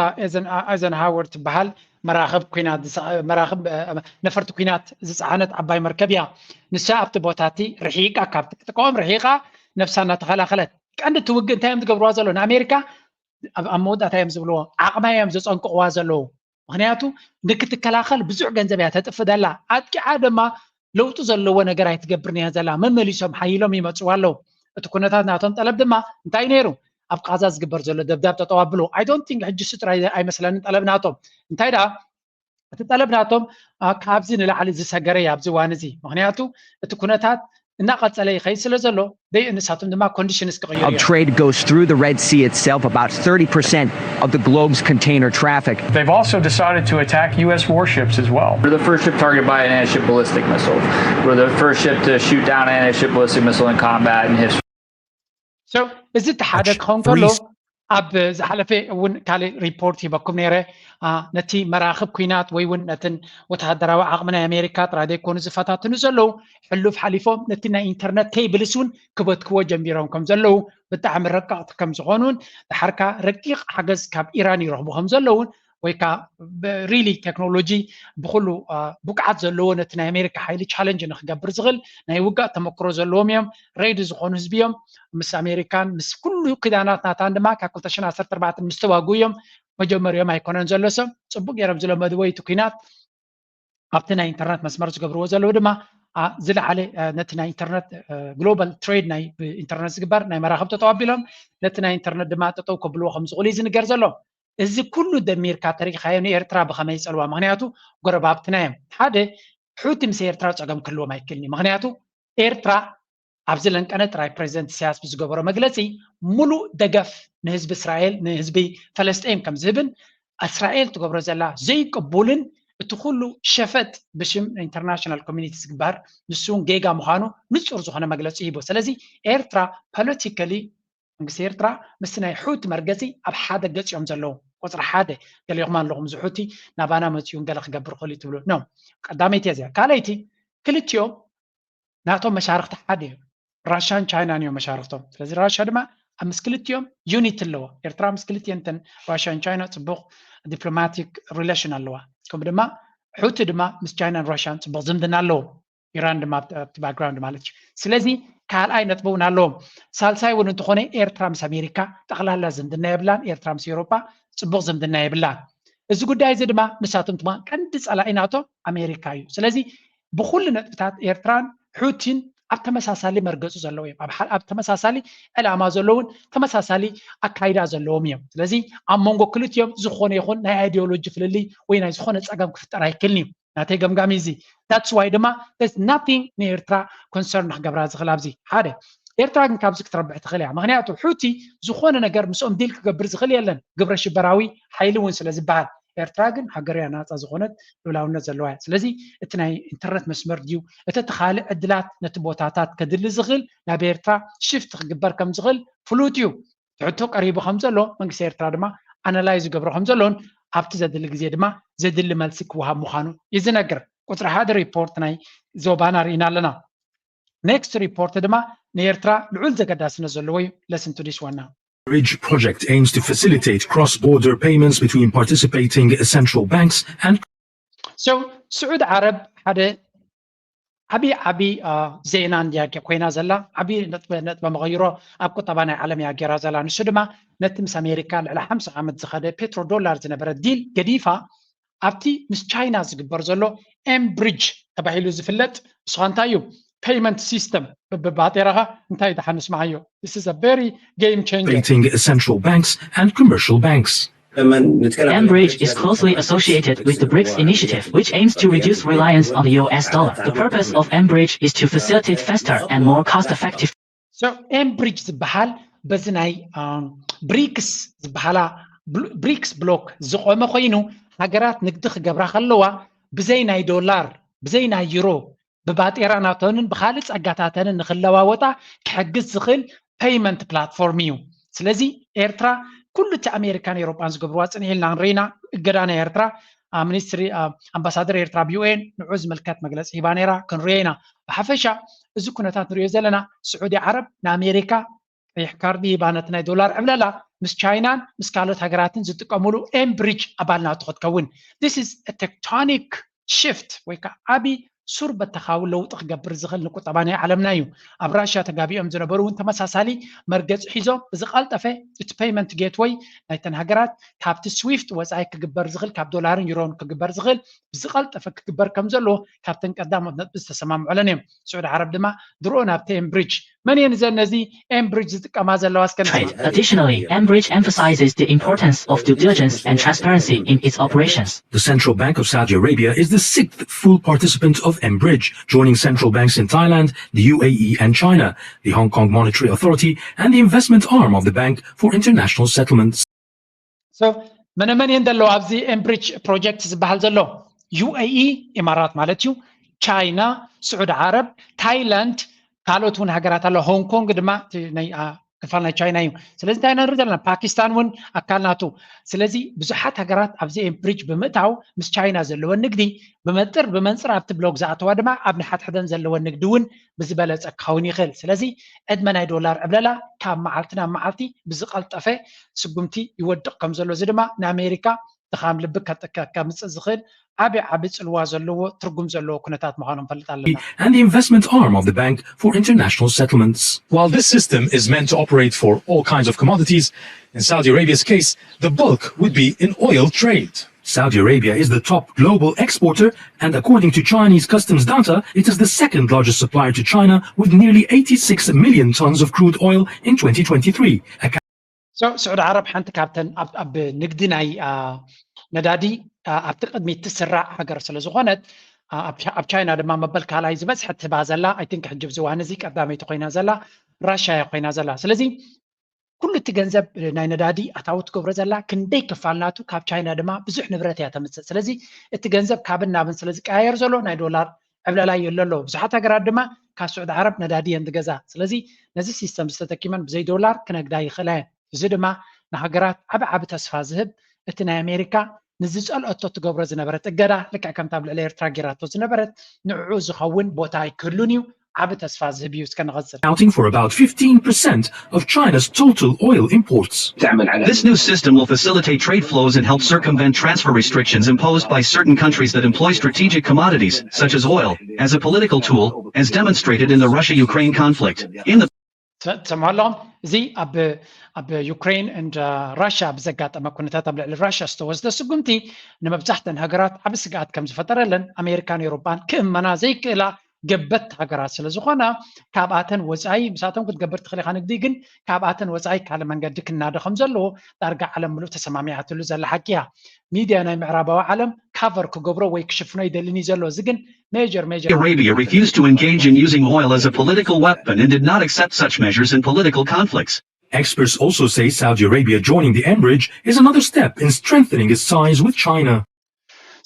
ኣይዘንሃወር ትበሃል መራኽብ ኩናት፣ መራኽብ ነፈርቲ ኩናት ዝፀዓነት ዓባይ መርከብ እያ። ንሳ ኣብቲ ቦታ እቲ ርሒቃ፣ ካብ ጥቅኦም ርሒቃ ነብሳ እናተኸላኸለት። ቀንዲ እቲ ውግእ እንታይ እዮም ዝገብርዋ ዘሎ? ንኣሜሪካ ኣብ መወዳእታ እዮም ዝብልዎ፣ ዓቕማ እዮም ዘፀንቅቕዋ ዘለዉ። ምክንያቱ ንክትከላኸል ብዙሕ ገንዘብ እያ ተጥፍ ዘላ። ኣጥቂዓ ድማ ለውጢ ዘለዎ ነገር ኣይትገብርን እያ ዘላ። መመሊሶም ሓይሎም ይመፅዋ ኣለዉ። እቲ ኩነታት ናቶም ጠለብ ድማ እንታይ ነይሩ? ኣብ ቃዛ ዝግበር ዘሎ ደብዳብ ጠጠው ኣብሉ። I don't think ሕጂ እሱ ጥራይ ኣይመስለንን ጠለብ ናቶም። እንታይ ደኣ እቲ ጠለብ ናቶም ካብዚ ንላዕሊ ዝሰገረ እዩ ኣብዚ እዋን እዚ። ምክንያቱ እቲ ኩነታት እናቐፀለ ይኸይድ ስለ ዘሎ ደይ ንሳቶም ድማ ኮንዲሽንስ ክቕይሩ እዮም። Trade goes through the Red Sea itself. About thirty percent of the globe's container traffic. They've also decided to attack U S warships as well. We're the first ship targeted by an anti-ship ballistic missile. We're the first ship to shoot down an anti-ship ballistic missile in combat in history. So እዚ እቲ ሓደ ክኸውን ከሎ ኣብ ዝሓለፈ እውን ካልእ ሪፖርት ሂበኩም ነይረ። ነቲ መራኽብ ኩናት ወይ እውን ነትን ወተሃደራዊ ዓቕሚ ናይ ኣሜሪካ ጥራይ ዘይኮኑ ዝፈታትኑ ዘለዉ፣ ሕሉፍ ሓሊፎም ነቲ ናይ ኢንተርነት ኬብልስ እውን ክበትክዎ ጀሚሮም ከም ዘለዉ፣ ብጣዕሚ ረቀቕቲ ከም ዝኾኑን፣ ድሓርካ ረቂቕ ሓገዝ ካብ ኢራን ይረኽቡ ከም ዘለዉን፣ ወይ ከዓ ሪሊ ቴክኖሎጂ ብኩሉ ብቅዓት ዘለዎ ነቲ ናይ ኣሜሪካ ሓይሊ ቻለንጅ ንክገብር ዝኽእል ናይ ውጋእ ተመክሮ ዘለዎም እዮም። ሬዲ ዝኾኑ ህዝቢ እዮም። ምስ ኣሜሪካን ምስ ኩሉ ክዳናት ናታን ድማ ካብ ክልተ ሽሕን ዓሰርተ ኣርባዕተን ምስ ተዋጉ እዮም። መጀመሪኦም ኣይኮነን ዘሎ ሰብ ጽቡቅ ገይሮም ዝለመድዎ እቲ ኩናት። ኣብቲ ናይ ኢንተርነት መስመር ዝገብርዎ ዘለዉ ድማ ዝለዓለ ነቲ ናይ ኢንተርነት ግሎባል ትሬድ ናይ ኢንተርነት ዝግበር ናይ መራኸብ ጠጠው ኣቢሎም ነቲ ናይ ኢንተርነት ድማ ጠጠው ከብልዎ ከም ዝኽእሉ እዩ ዝንገር ዘሎ። እዚ ኩሉ ደሚርካ ተሪኻዮ ንኤርትራ ብኸመይ ይጸልዋ? ምኽንያቱ ጎረባብትና እዮም። ሓደ፣ ሑቲ ምስ ኤርትራ ጸገም ክህልዎም ኣይክእልን እዩ። ምኽንያቱ ኤርትራ ኣብዚ ለንቀነ ጥራይ ፕሬዚደንት ኢሳያስ ብዝገበሮ መግለጺ ሙሉእ ደገፍ ንህዝቢ እስራኤል ንህዝቢ ፈለስጢን ከም ዝህብን እስራኤል ትገብሮ ዘላ ዘይቅቡልን እቲ ኩሉ ሸፈጥ ብሽም ኢንተርናሽናል ኮሚኒቲ ዝግበር ንሱ እውን ጌጋ ምዃኑ ንጹር ዝኾነ መግለጺ ሂቡ። ስለዚ ኤርትራ ፖለቲካሊ መንግስቲ ኤርትራ ምስቲ ናይ ሑቲ መርገጺ ኣብ ሓደ ገጽ እዮም ዘለዉ። ቁጽሪ ሓደ ገሊኹም ኣለኹም እዚ ሑቲ ናባና መጺኡ ገለ ክገብር ክእል እዩ ትብሉ ኖ። ቀዳመይቲ እዚኣ። ካልኣይቲ ክልቲኦም ናቶም መሻርክቲ ሓደ እዮም። ራሻን ቻይናን እዮም መሻርክቶም። ስለዚ ራሻ ድማ ኣብ ምስ ክልቲኦም ዩኒቲ ኣለዎ። ኤርትራ ምስ ክልቲኤን እተን ራሻን ቻይና ጽቡቕ ዲፕሎማቲክ ሪሌሽን ኣለዋ። ከምኡ ድማ ሑቲ ድማ ምስ ቻይናን ራሻን ጽቡቕ ዝምድና ኣለዎ። ኢራን ድማ ኣብቲ ባክግራውንድ ማለት እዩ። ስለዚ ካልኣይ ነጥቢ እውን ኣለዎም። ሳልሳይ እውን እንተኾነ ኤርትራ ምስ ኣሜሪካ ጠቕላላ ዝምድና የብላን። ኤርትራ ምስ ኤውሮጳ ጽቡቕ ዝምድና የብላን። እዚ ጉዳይ እዚ ድማ ንሳቶም ድማ ቀንዲ ጸላኢ ናቶ ኣሜሪካ እዩ። ስለዚ ብኹሉ ነጥብታት ኤርትራን ሑቲን ኣብ ተመሳሳሊ መርገጹ ዘለዉ እዮም። ኣብ ተመሳሳሊ ዕላማ ዘለውን ተመሳሳሊ ኣካይዳ ዘለዎም እዮም። ስለዚ ኣብ መንጎ ክልቲኦም ዝኾነ ይኹን ናይ ኣይዲዮሎጂ ፍልልይ ወይ ናይ ዝኾነ ጸገም ክፍጠር ኣይክልን እዩ። ናተይ ገምጋሚ እዚ that's why ድማ there's nothing ንኤርትራ ኮንሰርን ንክገብራ ዝኽእል ኣብዚ ሓደ ኤርትራ ግን ካብዚ ክትረብሕ ትኽእል እያ። ምክንያቱ ሑቲ ዝኾነ ነገር ምስኦም ዲል ክገብር ዝኽእል የለን፣ ግብረ ሽበራዊ ሓይሊ እውን ስለ ዝበሃል። ኤርትራ ግን ሃገር እያ ናፃ ዝኾነት ልኡላውነት ዘለዋ እያ። ስለዚ እቲ ናይ ኢንተርነት መስመር ድዩ እቲ እቲ ካልእ ዕድላት ነቲ ቦታታት ከድሊ ዝኽእል ናብ ኤርትራ ሽፍት ክግበር ከም ዝኽእል ፍሉጥ እዩ። ሕቶ ቀሪቡ ከም ዘሎ መንግስቲ ኤርትራ ድማ ኣናላይዝ ዝገብሮ ከም ዘሎን ኣብቲ ዘድሊ ግዜ ድማ ዘድሊ መልሲ ክወሃብ ምዃኑ እዩ ዝነግር። ቁፅሪ ሓደ ሪፖርት ናይ ዞባና ርኢና ኣለና። ኔክስት ሪፖርት ድማ ንኤርትራ ልዑል ዘገዳስነት ዘለዎ እዩ። Listen to this one now. Bridge project aims to facilitate cross-border payments between participating central banks and So ስዑድ ዓረብ ሓደ ዓቢ ዓቢ ዜና እንድያ ኮይና ዘላ። ዓቢ ነጥበ መቐይሮ ኣብ ቁጠባ ናይ ዓለም እያ ገይራ ዘላ። ንሱ ድማ ነቲ ምስ ኣሜሪካ ልዕሊ ሓምሳ ዓመት ዝኸደ ፔትሮ ዶላር ዝነበረ ዲል ገዲፋ ኣብቲ ምስ ቻይና ዝግበር ዘሎ ኤምብሪጅ ተባሂሉ ዝፍለጥ ንስኻ እንታይ እዩ ፔይመንት ሲስተም ብባጤራኻ እንታይ ደሓን ንስምዓዮ። This is a very game changer. Central banks and commercial banks. Enbridge is closely associated with the BRICS initiative, which aims to reduce reliance on the U S dollar. The purpose of Enbridge is to facilitate faster and more cost-effective. So Enbridge ዝበሃል በዚ ናይ ብሪክስ ዝበሃላ ብሪክስ ብሎክ ዝቆመ ኮይኑ ሃገራት ንግዲ ክገብራ ከለዋ ብዘይ ናይ ዶላር ብዘይ ናይ ዩሮ ብባጤራ ናተንን ብካልእ ጸጋታተንን ንክለዋወጣ ክሕግዝ ዝኽእል ፔይመንት ፕላትፎርም እዩ። ስለዚ ኤርትራ ኩሉ እቲ ኣሜሪካን ኤውሮጳን ዝገብርዋ ጽንሕ ኢልና ክንርኢና እገዳ ናይ ኤርትራ ሚኒስትሪ ኣምባሳደር ኤርትራ ኣብ ዩ ኤን ንዑ ዝምልከት መግለጺ ሂባ ነይራ ክንሪኦ ኢና። ብሓፈሻ እዚ ኩነታት ንሪኦ ዘለና ስዑዲ ዓረብ ንኣሜሪካ ቀይሕ ካርዲ ሂባ ነቲ ናይ ዶላር ዕብለላ ምስ ቻይናን ምስ ካልኦት ሃገራትን ዝጥቀምሉ ኤምብሪጅ ኣባል ናቶ ክትከውን this is a tectonic shift ወይ ከዓ ዓቢ ሱር በተኻዊ ለውጢ ክገብር ዝኽእል ንቁጠባ ናይ ዓለምና እዩ። ኣብ ራሽያ ተጋቢኦም ዝነበሩ እውን ተመሳሳሊ መርገፂ ሒዞም ብዝቐልጠፈ እቲ ፔይመንት ጌትወይ ናይተን ሃገራት ካብቲ ስዊፍት ወፃኢ ክግበር ዝኽእል ካብ ዶላርን ዩሮን ክግበር ዝኽእል ብዝቐልጠፈ ክግበር ከም ዘለዎ ካብተን ቀዳሞት ነጥቢ ዝተሰማምዑለን እዮም። ስዑዲ ዓረብ ድማ ድሮ ናብቲ ኤምብሪጅ መን እየን እዘን ነዚ ኤምብሪጅ ዝጥቀማ ዘለዋ እስከ ንስማ። Additionally, Enbridge emphasizes the importance of due diligence and transparency in its operations. The Central Bank of Saudi Arabia is the sixth full participant of Enbridge, joining central banks in Thailand, the U A E, and China, the Hong Kong Monetary Authority, and the investment arm of the Bank for International Settlements. So መነ መን እየን ዘለዋ ኣብዚ ኤምብሪጅ ፕሮጀክት ዝበሃል ዘሎ? ዩ ኤ ኢ ኢማራት ማለት እዩ፣ ቻይና፣ ስዑዲ ዓረብ፣ ታይላንድ፣ ካልኦት እውን ሃገራት ኣሎ። ሆንግ ኮንግ ድማ ናይ ክፋል ናይ ቻይና እዩ። ስለዚ እንታይ ኢና ንርኢ ዘለና? ፓኪስታን እውን ኣካል ናቱ። ስለዚ ብዙሓት ሃገራት ኣብዚ ብሪጅ ብምእታው ምስ ቻይና ዘለወን ንግዲ ብመንፅር ብመንፅር ኣብቲ ብሎክ ዝኣተዋ ድማ ኣብ ንሓድሕደን ዘለወን ንግዲ እውን ብዝበለፀ ክኸውን ይኽእል። ስለዚ ዕድመ ናይ ዶላር ዕብለላ ካብ መዓልቲ ናብ መዓልቲ ብዝቐልጠፈ ስጉምቲ ይወድቕ ከም ዘሎ፣ እዚ ድማ ንኣሜሪካ ድኻም ልቢ ከምፅእ ዝኽእል ዓቢ ዓቢ ፅልዋ ዘለዎ ትርጉም ዘለዎ ኩነታት ምዃኑ ንፈልጥ ኣለና። and the investment arm of the Bank for International Settlements. While this system is meant to operate for all kinds of commodities, in Saudi Arabia's case, the bulk would be in oil trade. Saudi Arabia is the top global exporter, and according to Chinese customs data, it is the second largest supplier to China, with nearly eighty-six million tons of crude oil in twenty twenty-three. ስዑዲ ዓረብ ሓንቲ ካብተን ኣብ ንግዲ ናይ ነዳዲ ኣብቲ ቅድሚት ትስራዕ ሃገር ስለ ዝኾነት፣ ኣብ ቻይና ድማ መበል ካልኣይ ዝበዝሐ ትህባ ዘላ፣ ኣይ ቲንክ ሕጂ ኣብዚ እዋን እዚ ቀዳመይቲ ኮይና ዘላ ራሻ እያ ኮይና ዘላ። ስለዚ ኩሉ እቲ ገንዘብ ናይ ነዳዲ ኣታዊ ትገብሮ ዘላ ክንደይ ክፋል ናቱ ካብ ቻይና ድማ ብዙሕ ንብረት እያ ተምፅእ። ስለዚ እቲ ገንዘብ ካብን ናብን ስለ ዝቀያየር ዘሎ ናይ ዶላር ዕብለላ የሎ ኣሎ። ብዙሓት ሃገራት ድማ ካብ ስዑዲ ዓረብ ነዳዲ እየን ዝገዛ። ስለዚ ነዚ ሲስተም ዝተተኪመን ብዘይ ዶላር ክነግዳ ይኽእላ እየን። እዚ ድማ ንሃገራት ዓቢ ዓቢ ተስፋ ዝህብ፣ እቲ ናይ ኣሜሪካ ንዝጸልኦቶ ትገብሮ ዝነበረት እገዳ፣ ልክዕ ከምታ ኣብ ልዕሊ ኤርትራ ጌራቶ ዝነበረት፣ ንዕኡ ዝኸውን ቦታ ኣይክህሉን እዩ። ዓቢ ተስፋ ዝህብ እዩ። እስከ ንቐጽል። Accounting for about fifteen percent of China's total oil imports. This new system will facilitate trade flows and help circumvent transfer restrictions imposed by certain countries that employ strategic commodities, such as oil, as a political tool, as demonstrated in the Russia-Ukraine conflict. In the ትሰምዑ ኣለኹም። እዚ ኣብ ኣብ ዩክሬን እንድ ራሽያ ብዘጋጠመ ኩነታት ኣብ ልዕሊ ራሽያ ዝተወስደ ስጉምቲ ንመብዛሕተን ሃገራት ዓቢ ስግኣት ከም ዝፈጠረለን ኣሜሪካን ኤውሮጳን ክእመና ዘይክእላ ገበትቲ ሃገራት ስለ ዝኾና፣ ካብኣተን ወጻኢ፣ ምሳቶም ክትገብር ትኽእል ኢኻ ንግዲ፣ ግን ካብኣተን ወጻኢ ካልእ መንገዲ ክናደ ከም ዘለዎ ዳርጋ ዓለም ምሉእ ተሰማሚዓትሉ ዘላ ሓቂ እያ። ሚድያ ናይ ምዕራባዊ ዓለም ካቨር ክገብሮ ወይ ክሽፍኖ ይደልን እዩ ዘሎ። እዚ ግን ሜጀር ሜጀር Arabia refused to engage in using oil as a political weapon and did not accept such measures in political conflicts. Experts also say Saudi Arabia joining the Enbridge is another step in strengthening its ties with China.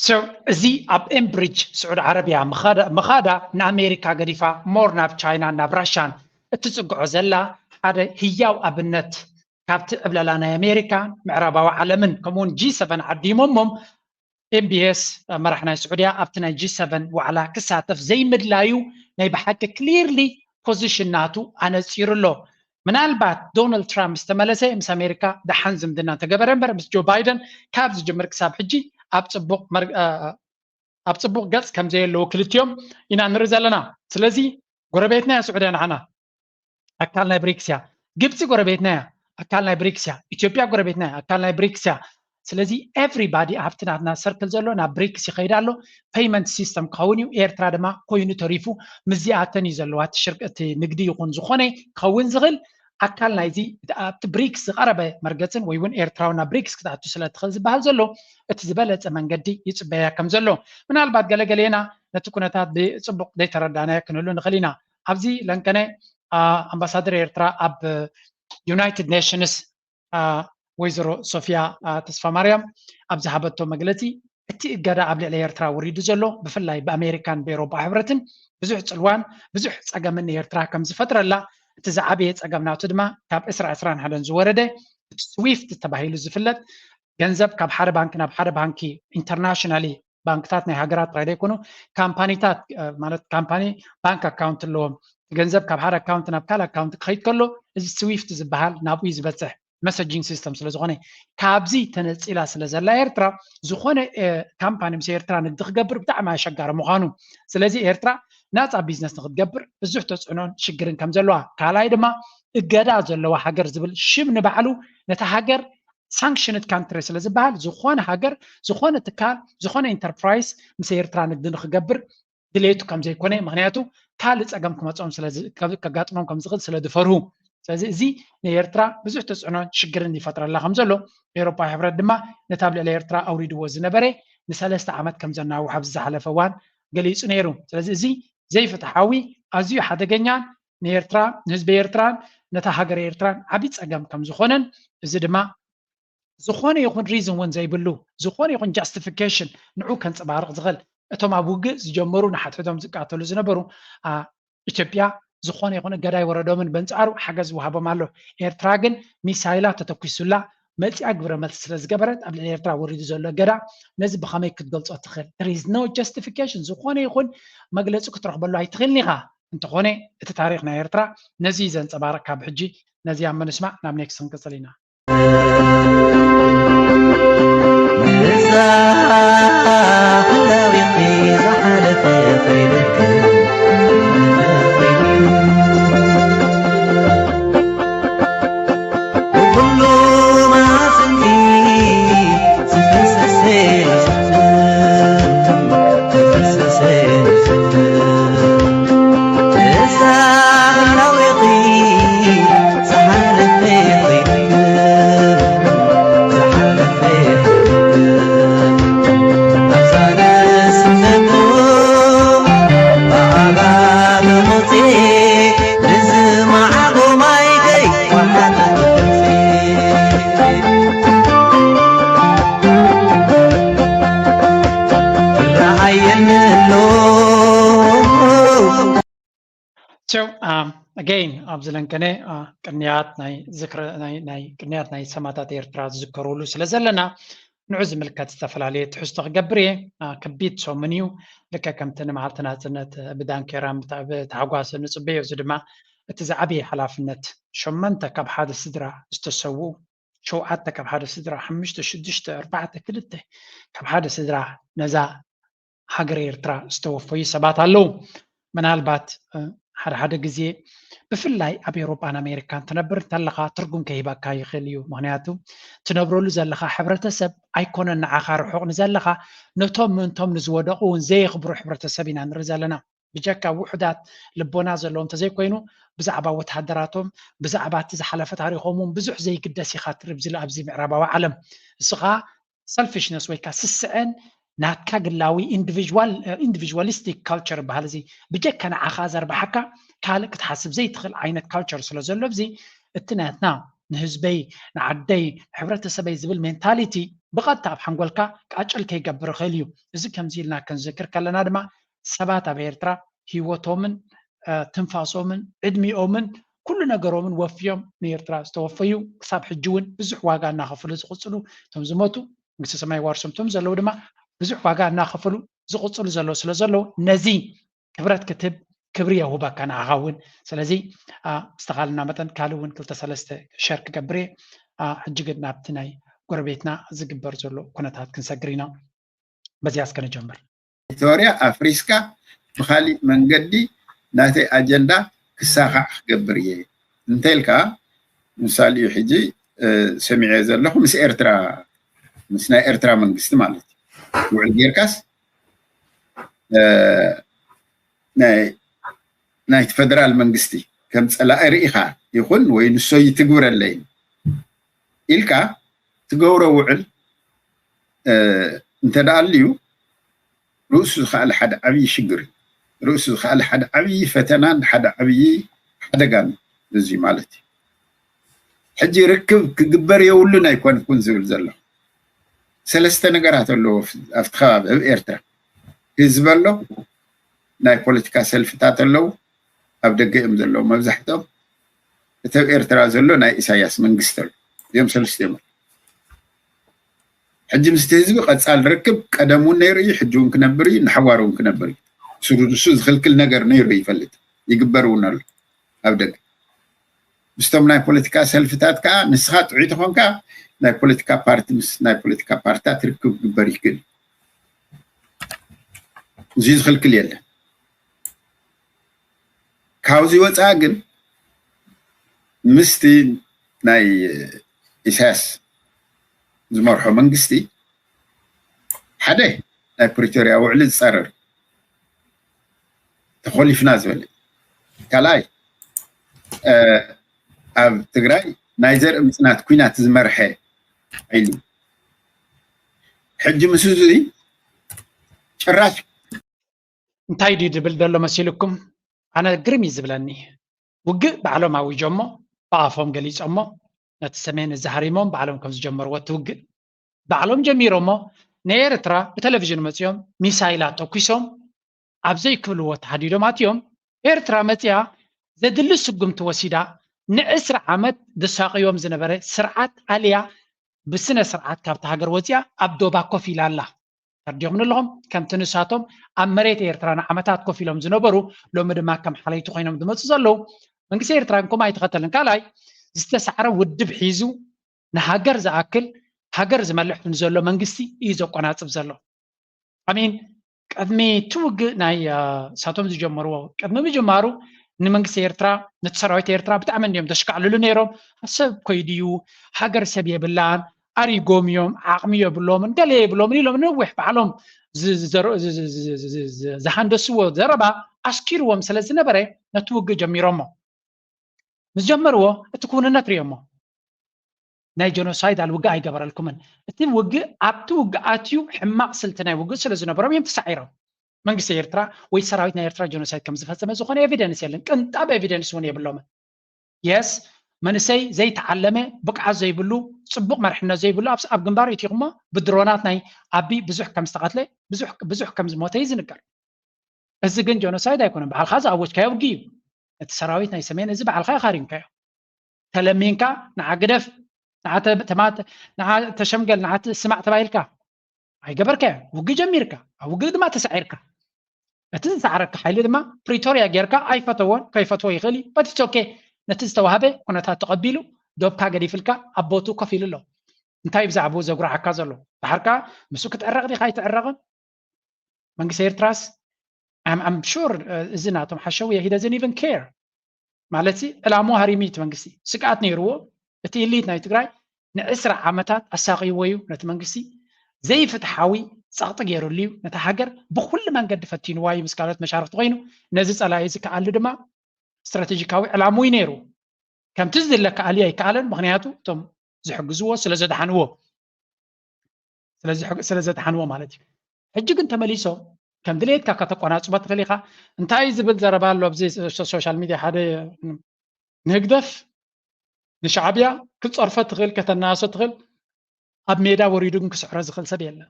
So እዚ ኣብ ኤንብሪጅ ስዑድ ዓረብያ ምኻዳ ንኣሜሪካ ገዲፋ ሞር ናብ ቻይናን ናብ ራሻን እትፅግዖ ዘላ ሓደ ህያው ኣብነት ካብቲ ዕብለላ ናይ ኣሜሪካ ምዕራባዊ ዓለምን ከምኡውን ጂ ሰቨን ዓዲሞሞም ኤምቢኤስ መራሕ ናይ ስዑድያ ኣብቲ ናይ ጂ ሰቨን ዋዕላ ክሳተፍ ዘይምድላዩ ናይ ብሓቂ ክሊርሊ ፖዚሽን ናቱ ኣነፂሩ ኣሎ። ምናልባት ዶናልድ ትራምፕ ምስ ተመለሰ ምስ ኣሜሪካ ደሓን ዝምድና እንተገበረ እምበር ምስ ጆ ባይደን ካብ ዝጅምር ክሳብ ሕጂ ኣብ ፅቡቕ መር- እ- ኣብ ፅቡቕ ገፅ ከም ዘየለዉ ክልቲኦም ኢና ንርኢ ዘለና። ስለዚ ጎረቤትና እያ ስዑድያ ንዓና ኣካል ናይ ብሪክስ እያ። ግብፂ ጎረቤትና እያ ኣካል ናይ ብሪክስ እያ። ኢትዮጵያ ጎረቤትና እያ ኣካል ናይ ብሪክስ እያ። ስለዚ ኤቭሪባዲ ኣብቲ ናትና ሰርክል ዘሎ ናብ ብሪክስ ይኸይድ ኣሎ። ፔይመንት ሲስተም ክኸውን እዩ። ኤርትራ ድማ ኮይኑ ተሪፉ ምስዚኣተን እዩ ዘለዋ እቲ ሽርክ እቲ ንግዲ ይኹን ዝኾነ ክኸውን ዝኽእል ኣካል ናይዚ ኣብቲ ብሪክስ ዝቐረበ መርገፅን ወይ እውን ኤርትራዊ ናብ ብሪክስ ክትኣቱ ስለ ትኽእል ዝበሃል ዘሎ እቲ ዝበለፀ መንገዲ ይፅበያ ከም ዘሎ ምናልባት ገለገሌና ነቲ ኩነታት ብፅቡቕ ዘይተረዳናዮ ክንህሉ ንኽእል ኢና። ኣብዚ ለንከነ ኣምባሳደር ኤርትራ ኣብ ዩናይትድ ኔሽንስ ወይዘሮ ሶፊያ ተስፋማርያም ኣብ ዝሃበቶ መግለፂ እቲ እገዳ ኣብ ልዕሊ ኤርትራ ወሪዱ ዘሎ ብፍላይ ብኣሜሪካን ብኤሮፓ ሕብረትን ብዙሕ ፅልዋን ብዙሕ ፀገምን ንኤርትራ ከም ዝፈጥረላ እቲ ዝዓበየ ፀገም ናቱ ድማ ካብ ዕስራ ዕስራን ሓደን ዝወረደ እቲ ስዊፍት ተባሂሉ ዝፍለጥ ገንዘብ ካብ ሓደ ባንክ ናብ ሓደ ባንኪ ኢንተርናሽናሊ ባንክታት ናይ ሃገራት ጥራይ ዘይኮኑ ካምፓኒታት ማለት ካምፓኒ ባንክ ኣካውንት ኣለዎም ገንዘብ ካብ ሓደ ኣካውንት ናብ ካልእ ኣካውንት ክኸይድ ከሎ እዚ ስዊፍት ዝበሃል ናብኡ እዩ ዝበፅሕ መሰጂንግ ሲስተም ስለ ዝኾነ ካብዚ ተነፂላ ስለ ዘላ ኤርትራ ዝኾነ ካምፓኒ ምስ ኤርትራ ንግዲ ክገብር ብጣዕሚ ኣሸጋሪ ምዃኑ ስለዚ ኤርትራ ናፃ ቢዝነስ ንክትገብር ብዙሕ ተፅዕኖን ሽግርን ከም ዘለዋ ካልኣይ ድማ እገዳ ዘለዋ ሃገር ዝብል ሽም ንባዕሉ ነታ ሃገር ሳንክሽንድ ካንትሪ ስለ ዝበሃል ዝኾነ ሃገር ዝኾነ ትካል ዝኾነ ኢንተርፕራይስ ምስ ኤርትራ ንግዲ ንክገብር ድሌቱ ከም ዘይኮነ ምክንያቱ ካልእ ፀገም ክመፅኦም ከጋጥሞም ከም ዝኽእል ስለ ዝፈርሁ ስለዚ እዚ ንኤርትራ ብዙሕ ተፅዕኖን ሽግርን ይፈጥረላ ከም ዘሎ ኤሮፓ ሕብረት ድማ ነቲ ኣብ ልዕሊ ኤርትራ ኣውሪድዎ ዝነበረ ንሰለስተ ዓመት ከም ዘናውሖ ኣብዚ ዝሓለፈ እዋን ገሊፁ ነይሩ ስለዚ እዚ ዘይፍትሓዊ ኣዝዩ ሓደገኛን ንኤርትራ ንህዝቢ ኤርትራን ነታ ሃገር ኤርትራን ዓብዪ ፀገም ከም ዝኾነን እዚ ድማ ዝኾነ ይኹን ሪዝን እውን ዘይብሉ ዝኾነ ይኹን ጃስቲፊኬሽን ንዑ ከንፀባርቕ ዝኽእል እቶም ኣብ ውግእ ዝጀመሩ ንሓድሕዶም ዝቃተሉ ዝነበሩ ኢትዮጵያ ዝኾነ ይኹን እገዳ ኣይወረዶምን፣ በንጻሩ ሓገዝ ይወሃቦም ኣሎ። ኤርትራ ግን ሚሳይላት ተተኩሱላ መጺኣ ግብረ መልሲ ስለ ዝገበረት ኣብ ልዕሊ ኤርትራ ወሪዱ ዘሎ እገዳ ነዚ ብኸመይ ክትገልጾ ትኽእል? There is no justification። ዝኾነ ይኹን መግለጺ ክትረኽበሉ ኣይትኽእልን ኢኻ። እንተኾነ እቲ ታሪኽ ናይ ኤርትራ ነዚ እዩ ዘንጸባርቕ። ካብ ሕጂ ነዚ ኣብ ምንስማዕ ናብ ኔክስት ክንቅጽል ኢና። So, um, again፣ ኣብዚ ለንከነ፣ uh፣ ቅንያት ናይ ዝክረ-፣ ናይ፣ ናይ ቅንያት ናይ ሰማእታት ኤርትራ ዝዝከሩሉ ስለ ዘለና፣ ንዑ ዝምልከት ዝተፈላለየ ትሕዝቶ ክገብር እየ። Uh፣ ከቢድ ሰሙን እዩ። ልክዕ ከምቲ ንመዓልቲ ናጽነት ብዳንኬራን ብታ-፣ ብታሕጓስን ንጽበዮ። እዚ ድማ እቲ ዝዓበየ ሓላፍነት፣ ሸሞንተ ካብ ሓደ ስድራ ዝተሰውኡ፣ ሸውዓተ ካብ ሓደ ስድራ፣ ሓሙሽተ፣ ሽዱሽተ፣ ኣርባዕተ፣ ክልተ ካብ ሓደ ስድራ ነዛ ሃገር ኤርትራ ዝተወፈዩ ሰባት ኣለዉ። ምናልባት፣ እ፣ ሓደ ሓደ ግዜ ብፍላይ ኣብ ኤውሮጳን ኣሜሪካን ትነብር እንተለኻ ትርጉም ከይህበካ ይኽእል እዩ። ምኽንያቱ ትነብረሉ ዘለኻ ሕብረተሰብ ኣይኮነን ንዓኻ ርሑቕ ንዘለኻ፣ ነቶም ምእንቶም ንዝወደቑ እውን ዘየኽብሩ ሕብረተሰብ ኢና ንርኢ ዘለና። ብጀካ ውሑዳት ልቦና ዘለዎም እንተዘይኮይኑ፣ ብዛዕባ ወተሃደራቶም፣ ብዛዕባ እቲ ዝሓለፈ ታሪኾም እውን ብዙሕ ዘይግደስ ኢኻ ትርኢ ኣብዚ፣ ኣብዚ ምዕራባዊ ዓለም። እሱ ኸኣ ሰልፊሽነስ ወይ ከኣ ስስዐን ናትካ ግላዊ ኢንዲቪዥዋል፣ እ፣ ኢንዲቪዥዋሊስቲክ ካልቸር ይበሃል። እዚ ብጀካ ንዓኻ ዘርብሓካ ካልእ ክትሓስብ ዘይትኽእል ዓይነት ካልቸር ስለ ዘሎ፣ ኣብዚ እቲ ናትና ንህዝበይ፣ ንዓደይ፣ ንሕብረተሰበይ ዝብል ሜንታሊቲ ብቐጥታ ኣብ ሓንጎልካ ቃጭል ከይገብር ይኽእል እዩ። እዚ ከምዚ ኢልና ክንዝክር ከለና ድማ ሰባት ኣብ ኤርትራ ህይወቶምን፣ እ፣ ትንፋሶምን፣ ዕድሚኦምን፣ ኩሉ ነገሮምን ወፍዮም ንኤርትራ ዝተወፈዩ፣ ክሳብ ሕጂ እውን ብዙሕ ዋጋ እናኸፈሉ ዝቕጽሉ፣ እቶም ዝሞቱ መንግስተ ሰማይ ይዋርሶም፣ እቶም ዘለዉ ድማ ብዙሕ ዋጋ እናኸፈሉ ዝቕጽሉ ዘለዉ ስለ ዘለዉ፣ ነዚ ክብረት ክትህብ ክብሪ የውህበካ ንዓኻ እውን። ስለዚ፣ አ፣ ብዝተኻልና መጠን ካልእ እውን ክልተ ሰለስተ ሸር ክገብር እየ። አ፣ ሕጂ ግን ናብቲ ናይ ጎረቤትና ዝግበር ዘሎ ኩነታት ክንሰግር ኢና። በዚኣ እስከ ንጀምር። ፕሪቶርያ ኣፍሪስካ ብኻሊእ መንገዲ ናተይ ኣጀንዳ ክሳኻዕ ክገብር እየ እንተኢልካ፣ ምሳሌ እዩ ሕጂ፣ እ፣ ሰሚዐ ዘለኹ ምስ ኤርትራ፣ ምስ ናይ ኤርትራ መንግስቲ ማለት እዩ። ውዕል ጌርካስ፣ እ፣ ናይ፣ ናይቲ ፈደራል መንግስቲ ከም ጸላኢ ርኢኻ ይኹን ወይ ንሶ ይትግብረለይን ኢልካ ትገብሮ ውዕል፣ እ፣ እንተ ደኣ ኣልዩ፣ ርእሱ ዝኸኣለ ሓደ ዓብዪ ሽግር እዩ። ርእሱ ዝኸኣለ ሓደ ዓብዪ ፈተናን ሓደ ዓብዪ ሓደጋን እዩ እዚ ማለት እዩ። ሕጂ ርክብ ክግበር የብሉን ኣይኮንኩን ዝብል ዘለኹ። ሰለስተ ነገራት ኣለዎ ኣብቲ ከባቢ፣ ኣብ ኤርትራ። ህዝቢ ኣሎ፣ ናይ ፖለቲካ ሰልፍታት ኣለዉ፣ ኣብ ደገ እዮም ዘለዉ መብዛሕትኦም። እቲ ኣብ ኤርትራ ዘሎ ናይ ኢሳያስ መንግስቲ ኣሎ። እዚኦም ሰለስቲኦም። ሕጂ ምስቲ ህዝቢ ቀጻል ርክብ ቀደም እውን ነይሩ እዩ፣ ሕጂ እውን ክነብር እዩ፣ ንሓዋር እውን ክነብር እዩ። ስሩ ንሱ ዝኽልክል ነገር ነይሩ ይፈልጥ፣ ይግበር እውን ኣሎ ኣብ ደገ። ምስቶም ናይ ፖለቲካ ሰልፍታት ከኣ ንስኻ ጥዑይ ተኾንካ ናይ ፖለቲካ ፓርቲ ምስ ናይ ፖለቲካ ፓርትታት ርክብ ክግበር ይክእል እዩ። እዚ ዝኽልክል የለን። ካብዚ ወፃኢ ግን ምስቲ ናይ ኢሳያስ ዝመርሖ መንግስቲ ሓደ ናይ ፕሪቶርያ ውዕሊ ዝፃረር ተኾሊፍና ዝበለ፣ ካልኣይ፣ እ፣ ኣብ ትግራይ ናይ ዘርኢ ምፅናት ኲናት ዝመርሐ ሓይሊ። ሕጂ ምስ እዚ ጭራሽ እንታይ ድዩ ዝብል ዘሎ መሲልኩም? ኣነ ግርም እዩ ዝብለኒ። ውግእ ባዕሎም ኣዊጆሞ፣ ብኣፎም ገሊጾሞ፣ ነቲ ሰሜን እዚ ሃሪሞም ባዕሎም ከም ዝጀመርዎ እቲ ውግእ ባዕሎም ጀሚሮሞ፣ ንኤርትራ ብቴሌቪዥን መጺኦም ሚሳይላት ተኩሶም፣ ኣብ ዘይክብልዎ ተሃዲዶም ኣትዮም፣ ኤርትራ መጺኣ ዘድሊ ስጉምቲ ወሲዳ ንዕስራ ዓመት ዘሳቕዮም ዝነበረ ስርዓት ኣልያ ብስነ ስርዓት ካብቲ ሃገር ወፂኣ ኣብ ዶባ ኮፍ ኢላ ኣላ። ተርዲኹም ኣለኹም። ከምቲ ንሳቶም ኣብ መሬት ኤርትራ ንዓመታት ኮፍ ኢሎም ዝነበሩ ሎሚ ድማ ከም ሓለይቲ ኮይኖም ዝመፁ ዘለዉ መንግስቲ ኤርትራ እንኮም ኣይተኸተልን። ካልኣይ ዝተሳዕረ ውድብ ሒዙ ንሃገር ዝኣክል ሃገር ዝመልሕ ንዘሎ መንግስቲ እዩ ዘቆናፅብ ዘሎ። ኣሚን ቅድሚ እቲ ውግእ ናይ ሳቶም ዝጀመርዎ ቅድሚ ምጅማሩ ንመንግስቲ ኤርትራ ነቲ ሰራዊት ኤርትራ ብጣዕሚ እንዲዮም ዘሽካዕልሉ ነይሮም። ሰብ ኮይድዩ ሃገር ሰብ የብላን ኣሪጎም እዮም ዓቕሚ የብሎምን ገለ የብሎምን ኢሎም ነዊሕ ባዕሎም ዝሃንደስዎ ዘረባ ኣስኪርዎም ስለ ዝነበረ ነቲ ውግእ ጀሚሮሞ። ምስ ጀመርዎ እቲ ክውንነት ርእዮሞ ናይ ጀኖሳይድ ኣል ውግእ ኣይገበረልኩምን። እቲ ውግእ ኣብቲ ውግእ ኣትዩ ሕማቕ ስልቲ ናይ ውግእ ስለ ዝነበሮም እዮም ተሳዒሮም። መንግስቲ ኤርትራ ወይ ሰራዊት ናይ ኤርትራ ጀኖሳይድ ከም ዝፈጸመ ዝኾነ ኤቪደንስ የለን። ቅንጣብ ኤቪደንስ እውን የብሎምን። የስ መንእሰይ ዘይተዓለመ ብቅዓት ዘይብሉ ጽቡቕ መርሕነት ዘይብሉ ኣብ ኣብ ግንባር እቲኹሞ ብድሮናት ናይ ኣቢ ብዙሕ ከም ዝተቐትለ ብዙሕ ብዙሕ ከም ዝሞተ እዩ ዝንገር። እዚ ግን ጀኖሳይድ ኣይኮነን። ባዕልካ ዝኣወጅካዮ ውግእ እዩ። እቲ ሰራዊት ናይ ሰሜን እዚ ባዕልካ ኢኻ ሃሪምካዮ። ተለሚንካ ንዓ ግደፍ ንዓ ተሸምገል ንዓ ስማዕ ተባሂልካ ኣይገበርካዮ። ውግእ ጀሚርካ ኣብ ውግእ ድማ ተሳዒርካ። እቲ ዝሰዓረካ ሓይሊ ድማ ፕሪቶርያ ጌርካ ኣይፈተዎን ከይፈትዎ ይኽእል እዩ። በትስ ኦኬ ነቲ ዝተዋህበ ኩነታት ተቐቢሉ ዶብካ ገዲፍልካ ኣብ ቦቱ ኮፍ ኢሉ ኣሎ። እንታይ ብዛዕባኡ ዘጉርዓካ ዘሎ? ድሓር ከዓ ምስኡ ክትዕረቕ ዲኻ ኣይትዕረቕን? መንግስቲ ኤርትራስ ኣም ሹር እዚ ናቶም ሓሸውየ he doesn't even care ማለት ዕላሙ ሃሪሚ እቲ መንግስቲ ስግኣት ነይርዎ። እቲ ኢሊት ናይ ትግራይ ንዕስራ ዓመታት ኣሳቂዎ እዩ ነቲ መንግስቲ ዘይፍትሓዊ ጸቕጢ ገይሩሉ እዩ። ነታ ሃገር ብኩሉ መንገዲ ፈቲንዋ እዩ ምስ ካልኦት መሻርክቲ ኮይኑ ነዚ ጸላኢ እዚ ክኣሊ ድማ ስትራቴጂካዊ ዕላሙ እዩ ነይሩ። ከምቲ ዝድለ ክኣሊ ኣይከኣለን። ምክንያቱ እቶም ዝሕግዝዎ ስለ ዘድሓንዎ ስለ ዘድሓንዎ ማለት እዩ። ሕጂ ግን ተመሊሶም ከም ድሌትካ ከተቆናፅቦ ትኽእል ኢኻ። እንታይ ዝብል ዘረባ ኣሎ ኣብዚ ሶሻል ሚድያ ሓደ ንህግደፍ ንሻዕብያ ክትፀርፎ ትኽእል ከተናሶ ትኽእል ኣብ ሜዳ ወሪዱ ግን ክስዕሮ ዝኽእል ሰብ የለን።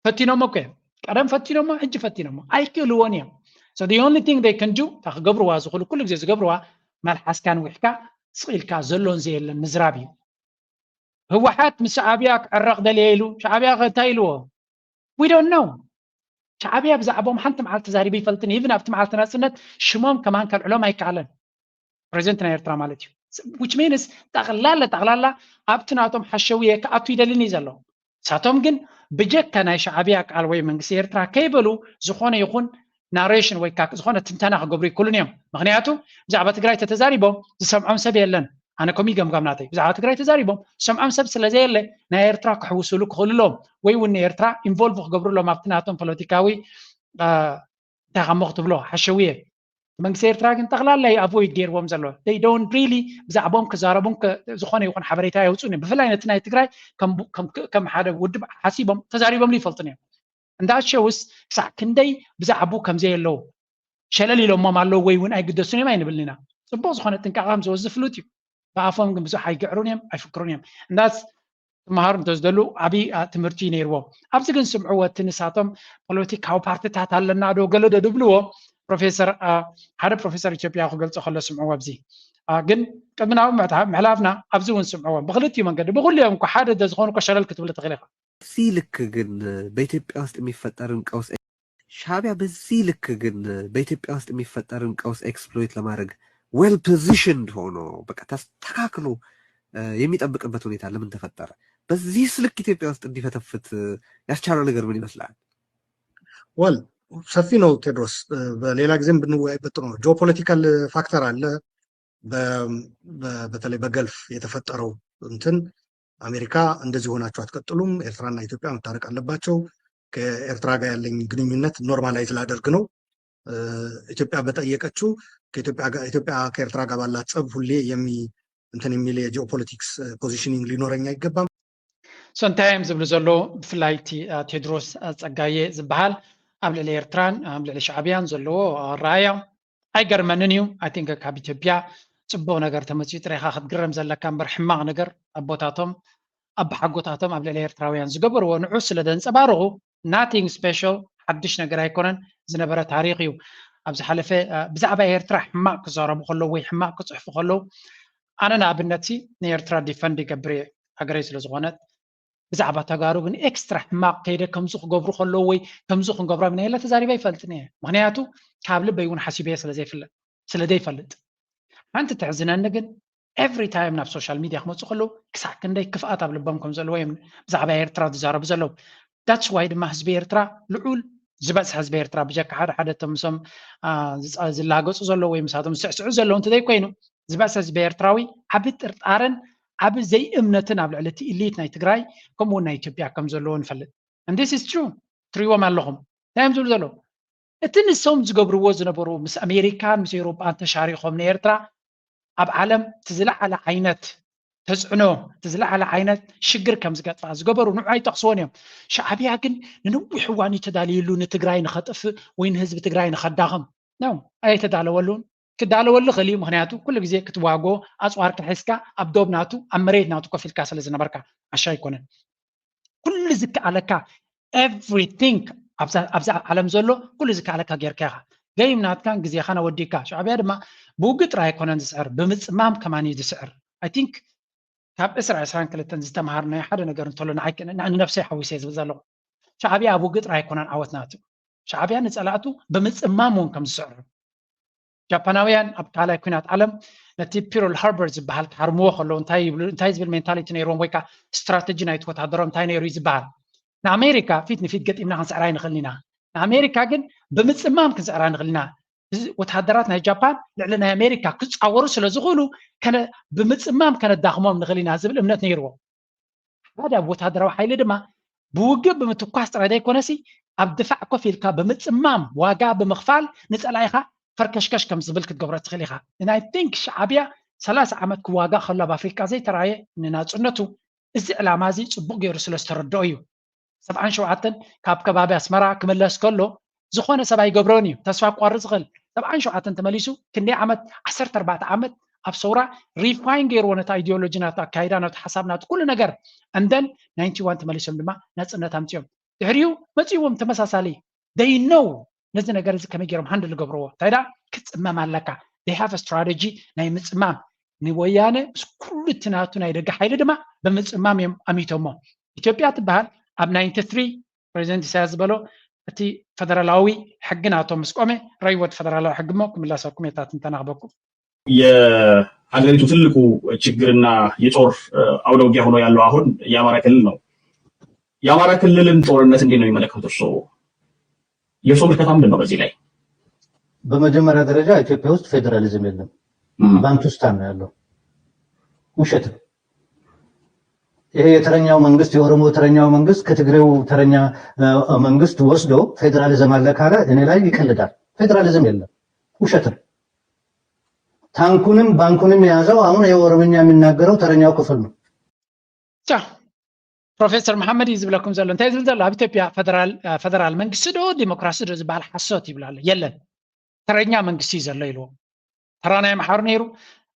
ፈቲኖሞ እኮ እዮም ቀደም ፈቲኖሞ ሕጂ ፈቲኖሞ ኣይክእልዎን እዮም። So the only thing they can do እታ ክገብርዋ ዝኽእሉ ኩሉ ግዜ ዝገብርዋ መልሓስካ ንዊሕካ ስቕ ኢልካ ዘሎን ዘየለን ምዝራብ እዩ። ህወሓት ምስ ሻዕብያ ክዕረቕ ደልየ ኢሉ ሻዕብያ ከ እንታይ ኢልዎ? We don't know። ሻዕብያ ብዛዕባኦም ሓንቲ መዓልቲ ተዛሪቡ ይፈልጥን even ኣብቲ መዓልቲ ናፅነት ሽሞም ከማን ከልዕሎም ኣይከኣለን። ፕሬዚደንት ናይ ኤርትራ ማለት እዩ። Which means ጠቕላላ ጠቕላላ ኣብቲ ናቶም ሓሸውየ ክኣቱ ይደልን እዩ ዘሎ። ንሳቶም ግን ብጀካ ናይ ሻዕብያ ቃል ወይ መንግስቲ ኤርትራ ከይበሉ ዝኾነ ይኹን ናሬሽን ወይ ከዓ ዝኾነ ትንተና ክገብሩ ይክእሉን እዮም። ምክንያቱ ብዛዕባ ትግራይ ተተዛሪቦም ዝሰምዖም ሰብ የለን። ኣነ ከምኡ ገምጋም ናተይ ብዛዕባ ትግራይ ተዛሪቦም ዝሰምዖም ሰብ ስለዘየለ ናይ ኤርትራ ክሕውስሉ ክኽእሉ ኣለዎም ወይ እውን ንኤርትራ ኢንቮልቭ ክገብሩ ኣለዎም ኣብቲ ናቶም ፖለቲካዊ እንታይ ከሞ ክትብሎ ሓሸውየ መንግስቲ ኤርትራ ግን ጠቕላላ ኣቮይድ ገይርዎም ዘሎ they don't really ብዛዕባኦም ክዛረቡን ዝኾነ ይኹን ሓበሬታ የውፅኡን እዮም። ብፍላይ ነቲ ናይ ትግራይ ከም ሓደ ውድብ ሓሲቦም ተዛሪቦምሉ ይፈልጡን እዮም። እንዳ ሸውስ ክሳዕ ክንደይ ብዛዕቡ ከምዘየለዉ ሸለል ኢሎሞም ኣለዉ ወይ እውን ኣይግደሱን እዮም ኣይንብልን ኢና። ፅቡቕ ዝኾነ ጥንቃቐ ከም ዝወስዱ ፍሉጥ እዩ። ብኣፎም ግን ብዙሕ ኣይግዕሩን እዮም ኣይፍክሩን እዮም። እንዳስ ክመሃሩ እንተዝደሉ ዓብዪ ትምህርቲ እዩ ነይርዎም። ኣብዚ ግን ስምዕዎ እቲ ንሳቶም ፖለቲካዊ ፓርቲታት ኣለና ዶ ገለ ዶ ድብልዎ ፕሮፌሰር ሓደ ፕሮፌሰር ኢትዮጵያ ክገልፆ ከሎ ስምዕዎ ኣብዚ ግን ቅድሚ ናብኡ ምሕላፍና ኣብዚ እውን ስምዕዎ ብክልቲኡ መንገዲ ብኩሉ እዮም እኮ ሓደ ዶ ዝኾኑ እኮ ሸለል ክትብል ትኽእል ኢኻ። በዚህ ልክ ግን በኢትዮጵያ ውስጥ የሚፈጠርን ቀውስ ሻዕቢያ በዚህ ልክ ግን በኢትዮጵያ ውስጥ የሚፈጠርን ቀውስ ኤክስፕሎይት ለማድረግ well positioned ሆኖ በቃ ተስተካክሎ የሚጠብቅበት ሁኔታ ለምን ተፈጠረ? በዚህስ ልክ ኢትዮጵያ ውስጥ እንዲፈተፍት ያስቻለው ነገር ምን ይመስላል? Well ሰፊ ነው ቴድሮስ። በሌላ ጊዜም ብንወያይበት ጥሩ ነው። ጂኦፖለቲካል ፋክተር አለ። በተለይ በገልፍ የተፈጠረው እንትን አሜሪካ እንደዚህ ሆናችሁ አትቀጥሉም፣ ኤርትራና ኢትዮጵያ መታረቅ አለባቸው፣ ከኤርትራ ጋር ያለኝ ግንኙነት ኖርማላይዝ ላደርግ ነው፣ ኢትዮጵያ በጠየቀችው ኢትዮጵያ ከኤርትራ ጋር ባላት ጸብ ሁሌ የሚ እንትን የሚል የጂኦፖለቲክስ ፖዚሽኒንግ ሊኖረኝ አይገባም። So እንታይ እዮም ዝብሉ ዘለዉ? ብፍላይ እቲ ቴድሮስ ጸጋዬ ዝበሃል ኣብ ልዕሊ ኤርትራን ኣብ ልዕሊ ሻዕብያን ዘለዎ ኣረኣእያ ኣይገርመንን እዩ። I think ካብ ኢትዮጵያ ጽቡቕ ነገር ተመጺኡ ጥራይኻ ክትግረም ዘለካ እምበር ሕማቕ ነገር ኣቦታቶም ኣቦሓጎታቶም ኣብ ልዕሊ ኤርትራውያን ዝገበርዎ ንዑ ስለ ዘንጸባረቑ nothing special ሓድሽ ነገር ኣይኮነን ዝነበረ ታሪኽ እዩ። ኣብ ዝሓለፈ ብዛዕባ ኤርትራ ሕማቕ ክዛረቡ ከለዉ ወይ ሕማቕ ክፅሕፉ ከለዉ ኣነ ንኣብነት ንኤርትራ ዲፈንድ ይገብር እየ ሃገረይ ስለ ዝኾነት ብዛዕባ ተጋሩ ግን ኤክስትራ ሕማቕ ከይደ ከምዚ ክገብሩ ከለዉ ወይ ከምዚ ክንገብሮም ኢና ኢለ ተዛሪበ ኣይፈልጥን እየ። ምክንያቱ ካብ ልበይ እውን ሓሲበ ስለ ዘይፍለጥ ስለ ዘይፈልጥ ሓንቲ ትሕዝነኒ ግን ኤቭሪ ታይም ናብ ሶሻል ሚድያ ክመፁ ከለዉ ክሳዕ ክንደይ ክፍኣት ኣብ ልቦም ከም ዘለዎ እዮም ብዛዕባ ኤርትራ ዝዛረቡ ዘለዉ። ዳትስ ዋይ ድማ ህዝቢ ኤርትራ ልዑል ዝበፅሐ ህዝቢ ኤርትራ ብጀካ ሓደ ሓደ እቶም ምሶም ዝላገፁ ዘለዉ ወይ ምሳቶም ዝስዕስዑ ዘለዉ እንተዘይኮይኑ ዝበሰ ዝበ ኤርትራዊ ዓቢ ጥርጣረን ዓቢ ዘይእምነትን ኣብ ልዕሊ እቲ ኢሊት ናይ ትግራይ ከምኡ እውን ናይ ኢትዮጵያ ከም ዘለዎ ንፈልጥ። And this is true። ትሪዎም ኣለኹም እንታይ እዮም ዝብሉ ዘለዉ? እቲ ንሶም ዝገብርዎ ዝነበሩ ምስ ኣሜሪካን ምስ ኤውሮጳን ተሻሪኾም ንኤርትራ ኣብ ዓለም እቲ ዝለዓለ ዓይነት ተፅዕኖ እቲ ዝለዓለ ዓይነት ሽግር ከም ዝገጥፋ ዝገበሩ ንዑ ኣይጠቕስዎን እዮም። ሻዕብያ ግን ንነዊሕ እዋን እዩ ተዳልዩሉ ንትግራይ ንኸጥፍእ ወይ ንህዝቢ ትግራይ ንኸዳኸም ነው ኣይተዳለወሉን። ክዳለወሉ ክእል እዩ። ምክንያቱ ኩሉ ግዜ ክትዋጎ ኣፅዋርካ ሒዝካ ኣብ ዶብ ናቱ ኣብ መሬት ናቱ ኮፍ ኢልካ ስለ ዝነበርካ ዓሻ ኣይኮነን። ኩሉ ዝከኣለካ everything ኣብዛ ዓለም ዘሎ ኩሉ ዝከኣለካ ጌርካ ኢኻ። ገይም ናትካን ግዜኻን ኣወዲካ። ሻዕብያ ድማ ብውግእ ጥራይ ኣይኮነን ዝስዕር፣ ብምፅማም ከማን እዩ ዝስዕር። I think ካብ ዕስራ ዕስራን ክልተን ዝተምሃርናዮ ሓደ ነገር እንተሎ ንዓይ ንነብሰይ ሓዊሰ ዝብል ዘለኹ ሻዕብያ ኣብ ውግእ ጥራይ ኣይኮነን ዓወት ናቱ። ሻዕብያ ንፀላእቱ ብምፅማም እውን ከም ዝስዕር ጃፓናውያን ኣብ ካልኣይ ኩናት ዓለም ነቲ ፒርል ሃርበር ዝበሃል ክሃርምዎ ከለዉ እንታይ ዝብል ሜንታሊቲ ነይርዎም ወይ ከዓ ስትራተጂ ናይቲ ወታደሮም እንታይ ነይሩ እዩ ዝበሃል። ንኣሜሪካ ፊት ንፊት ገጢምና ክንስዕራ ኣይንኽእልን ኢና። ንኣሜሪካ ግን ብምፅማም ክንስዕራ ንኽእል ኢና። ወታደራት ናይ ጃፓን ልዕሊ ናይ ኣሜሪካ ክፃወሩ ስለ ዝኽእሉ ብምፅማም ከነዳኽሞም ንኽእል ኢና ዝብል እምነት ነይርዎም። ሓደ ኣብ ወታደራዊ ሓይሊ ድማ ብውግእ ብምትኳስ ጥራይ ዘይኮነሲ ኣብ ድፋዕ ኮፍ ኢልካ ብምፅማም ዋጋ ብምኽፋል ንፀላኢኻ ፈርከሽከሽ ከም ዝብል ክትገብሮ ትኽእል ኢኻ። ናይ ቲንክ ሻዕብያ ሰላሳ ዓመት ክዋጋ ከሎ ኣብ ኣፍሪካ ዘይተራየ ንናፅነቱ እዚ ዕላማ እዚ ፅቡቅ ገይሩ ስለ ዝተረድኦ እዩ። ሰብዓን ሸውዓተን ካብ ከባቢ ኣስመራ ክምለስ ከሎ ዝኾነ ሰብ ኣይገብሮን እዩ ተስፋ ክቋርፅ ይኽእል። ሰብዓን ሸውዓተን ተመሊሱ ክንደይ ዓመት ዓሰርተ ኣርባዕተ ዓመት ኣብ ሰውራ ሪፋይን ገይርዎ ነቲ ኣይዲዮሎጂ ናቱ ኣካይዳ ናቱ ሓሳብ ናቱ ኩሉ ነገር and then ninety one ተመሊሶም ድማ ናፅነት ኣምፅኦም ድሕሪኡ መፅእዎም ተመሳሳሊ they know ነዚ ነገር እዚ ከመይ ገይሮም ሃንድል ዝገብርዎ እንታይ ዳ ክፅመም ኣለካ they have strategy ናይ ምፅማም ንወያነ ምስ ኩሉ እቲ ናቱ ናይ ደገ ሓይሊ ድማ ብምፅማም እዮም ኣሚቶሞ ኢትዮጵያ ትበሃል ኣብ ninety three ፕሬዚደንት ኢሳያስ ዝበሎ እቲ ፈደራላዊ ሕጊ ናቶም ምስ ቆመ ረይዎ እቲ ፈደራላዊ ሕጊ እሞ ክምላሰኩም እየ እታ ትንተና ክበኩም። የሀገሪቱ ትልቁ ችግርና የጦር አውደ ውጊያ ሆኖ ያለው አሁን የአማራ ክልል ነው። የአማራ ክልልን ጦርነት እንዴት ነው የሚመለከቱት እርስዎ? የእርስዎ ምልከታ ምንድን ነው በዚህ ላይ? በመጀመሪያ ደረጃ ኢትዮጵያ ውስጥ ፌዴራሊዝም የለም። ባንቱስታን ነው ያለው። ውሸት ነው። ይሄ የተረኛው መንግስት የኦሮሞ ተረኛው መንግስት ከትግሬው ተረኛ መንግስት ወስዶ ፌዴራሊዝም አለ ካለ እኔ ላይ ይቀልዳል። ፌዴራሊዝም የለም፣ ውሸት ነው። ታንኩንም ባንኩንም የያዘው አሁን የኦሮምኛ የሚናገረው ተረኛው ክፍል ነው። ፕሮፌሰር መሓመድ እዩ ዝብለኩም ዘሎ እንታይ ዝብል ዘሎ ኣብ ኢትዮጵያ ፈደራል መንግስቲ ዶ ዲሞክራሲ ዶ ዝበሃል ሓሶት ይብል ኣሎ የለን። ተረኛ መንግስቲ እዩ ዘሎ ኢልዎም። ተራ ናይ ኣምሓሩ ነይሩ፣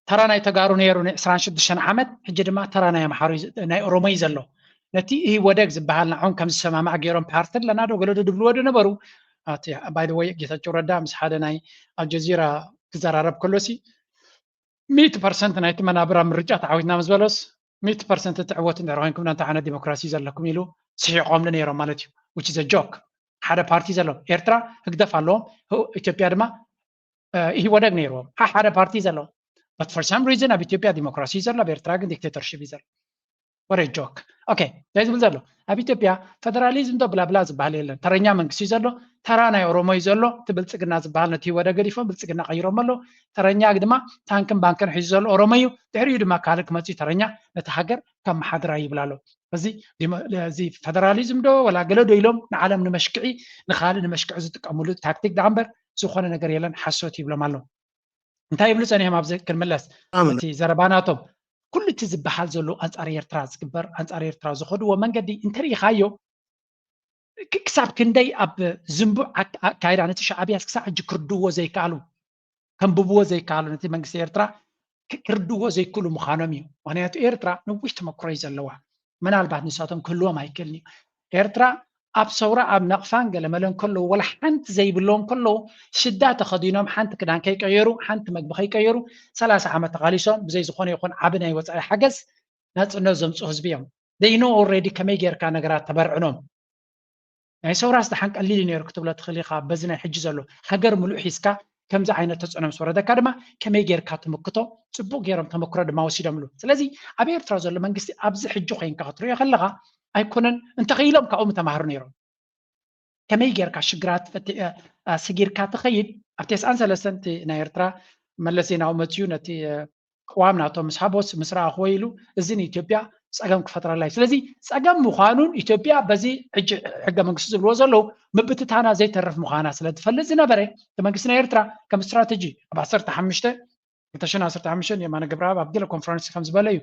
ተራ ናይ ተጋሩ ነይሩ ን ዕስራን ሽዱሽተን ዓመት፣ ሕጂ ድማ ተራ ናይ ኣምሓሩ ናይ ኦሮሞ እዩ ዘሎ። ነቲ ኢህወደግ ዝበሃል ንዖም ከም ዝሰማማዕ ገይሮም ፓርቲ ኣለና ዶ ገለ ዶ ድብልዎ ዶ ነበሩ። ባይ ወይ ጌታቸው ረዳ ምስ ሓደ ናይ ኣልጀዚራ ክዘራረብ ከሎሲ ሚእቲ ፐርሰንት ናይቲ መናብራ ምርጫ ተዓዊትና ምስ በሎስ ሚእቲ ፐርሰንት ትዕወት እንድሕር ኮይንኩም እንታይ ዓይነት ዲሞክራሲ ዘለኩም ኢሉ ስሒቆምሉ ነይሮም ማለት እዩ። Which is a joke። ሓደ ፓርቲ ዘለዎም ኤርትራ ህግደፍ ኣለዎም፣ ኢትዮጵያ ድማ ኢህወደግ ነይርዎም። ሓደ ፓርቲ ዘለዎም but for some reason ኣብ ኢትዮጵያ ዲሞክራሲ እዩ ዘሎ፣ ኣብ ኤርትራ ግን ዲክቴተርሽፕ እዩ ዘሎ። What a joke። ኦኬ እንታይ ዝብል ዘሎ ኣብ ኢትዮጵያ ፈደራሊዝም ዶ ብላብላ ዝበሃል የለን። ተረኛ መንግስቲ እዩ ዘሎ፣ ተራ ናይ ኦሮሞ እዩ ዘሎ። እቲ ብልፅግና ዝበሃል ነቲ ኢህወደግ ገዲፎም ብልፅግና ቀይሮሞ ኣለዉ። ተረኛ ድማ ታንክን ባንክን ሒዙ ዘሎ ኦሮሞ እዩ። ድሕሪኡ ድማ ካልእ ክመፅእ እዩ ተረኛ ነቲ ሃገር ከመሓድራ ይብል ኣሎ። እዚ እዚ ፈደራሊዝም ዶ ወላ ገለ ዶ ኢሎም ንዓለም ንመሽክዒ ንካልእ ንመሽክዒ ዝጥቀምሉ ታክቲክ ደኣ እምበር ዝኾነ ነገር የለን ሓሶት ይብሎም ኣለዉ። እንታይ ይብሉ ፀኒሖም ኣብዚ ክንምለስ እቲ ዘረባ ናቶም ኩሉ እቲ ዝበሃል ዘሎ ኣንፃር ኤርትራ ዝግበር ኣንፃር ኤርትራ ዝኸድዎ መንገዲ እንተሪኢኻዮ ክሳብ ክንደይ ኣብ ዝንቡዕ ኣካይዳ ነቲ ሻዕብያስ ክሳብ ሕጂ ክርድዎ ዘይከኣሉ ከንብብዎ ዘይከኣሉ ነቲ መንግስቲ ኤርትራ ክርድዎ ዘይክእሉ ምዃኖም እዩ። ምክንያቱ ኤርትራ ነዊሕ ተመክሮ እዩ ዘለዋ። ምናልባት ንሳቶም ክህልዎም ኣይክእልን እዩ። ኤርትራ ኣብ ሰውራ ኣብ ነቕፋን ገለመለን ከለዉ ወላ ሓንቲ ዘይብሎም ከለዉ ሽዳ ተኸዲኖም ሓንቲ ክዳን ከይቀየሩ ሓንቲ መግቢ ከይቀየሩ ሰላሳ ዓመት ተቓሊሶም ብዘይ ዝኾነ ይኹን ዓቢ ናይ ወጻኢ ሓገዝ ናጽነት ዘምጽኡ ህዝቢ እዮም። They know already ከመይ ጌርካ ነገራት ተበርዕኖም። ናይ ሰውራስ ደሓን ቀሊል እዩ ነይሩ ክትብሎ ትኽእል ኢኻ። በዚ ናይ ሕጂ ዘሎ ሃገር ምሉእ ሒዝካ ከምዚ ዓይነት ተፅዕኖ ምስ ወረደካ ድማ ከመይ ጌርካ ትምክቶ? ፅቡቅ ገይሮም ተመክሮ ድማ ወሲዶምሉ። ስለዚ ኣብ ኤርትራ ዘሎ መንግስቲ ኣብዚ ሕጂ ኮይንካ ክትሪኦ ከለኻ ኣይኮነን እንተኽኢሎም ካብኡ ምተማህሩ ነይሮም። ከመይ ጌርካ ሽግራት ፈቲ- እ፣ እ፣ ስጊርካ ትኸይድ? ኣብ ተስዓን ሰለስተን እቲ ናይ ኤርትራ መለስ ዜናዊ መፅዩ ነቲ እ፣ ቅዋም ናቶም ምስ ሃቦስ ምስ ረኣኽዎ ኢሉ እዚ ንኢትዮጵያ ፀገም ክፈጥረላ እዩ። ስለዚ ፀገም ምዃኑን ኢትዮጵያ በዚ ሕጂ ሕገ መንግስቲ ዝብልዎ ዘለዉ ምብትታና ዘይተርፍ ምዃና ስለ ትፈልጥ ዝነበረ እቲ መንግስቲ ናይ ኤርትራ ከም ስትራተጂ ኣብ ዓሰርተ ሓሙሽተ ክልተ ሽሕን ዓሰርተ ሓሙሽተን የማነ ገብረኣብ ኣብ ገለ ኮንፈረንስ ከም ዝበለ እዩ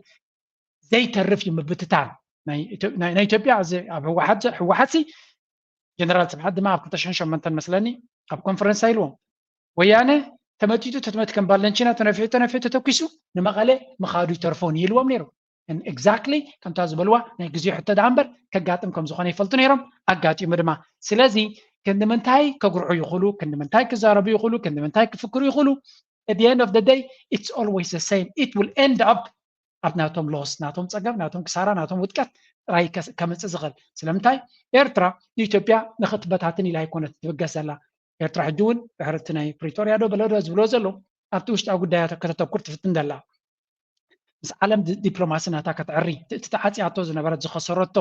ዘይተርፍ እዩ ምብትታን ናይ ኢትዮ- ናይ- ናይ ኢትዮጵያ እዚ ኣብ ህወሓት ህወሓትሲ ጀነራል ስብሓት ድማ ኣብ ክልተ ሽሕን ሸሞንተን መስለኒ ኣብ ኮንፈረንስ ኢልዎም ወያነ ተመጢጡ ተትመት ከም ባለንቺና ተነፊሑ ተነፊሑ ተተኪሱ ንመቐለ ምኻዱ ይተርፎን ይልዎም ነይሩ። ኤግዛክትሊ ከምታ ዝበልዋ ናይ ግዜ ሕቶ ደኣ እምበር ከጋጥም ከም ዝኾነ ይፈልጡ ነይሮም። ኣጋጢሙ ድማ። ስለዚ ክንዲ ምንታይ ከጉርዑ ይኽእሉ፣ ክንዲ ምንታይ ክዛረቡ ይኽእሉ፣ ክንዲ ምንታይ ክፍክሩ ይኽእሉ፣ at the end of the day it's always the same, it will end up ኣብ ናቶም ሎስ ናቶም ፀገም ናቶም ክሳራ ናቶም ውድቀት ጥራይ ከስ- ከምፅእ ዝኽእል ስለምንታይ ኤርትራ ንኢትዮጵያ ንክትበታትን ኢላ ኣይኮነት ትብገስ ዘላ። ኤርትራ ሕጂ እውን ድሕሪ እቲ ናይ ፕሪቶርያ ዶ በለዶ ዝብሎ ዘሎ ኣብቲ ውሽጣዊ ጉዳያት ከተተኩር ትፍትን ዘላ። ምስ ዓለም ዲ- ዲፕሎማሲ ናታ ከተዕሪ እቲ ተዓፅያቶ ዝነበረት ዝኸሰረቶ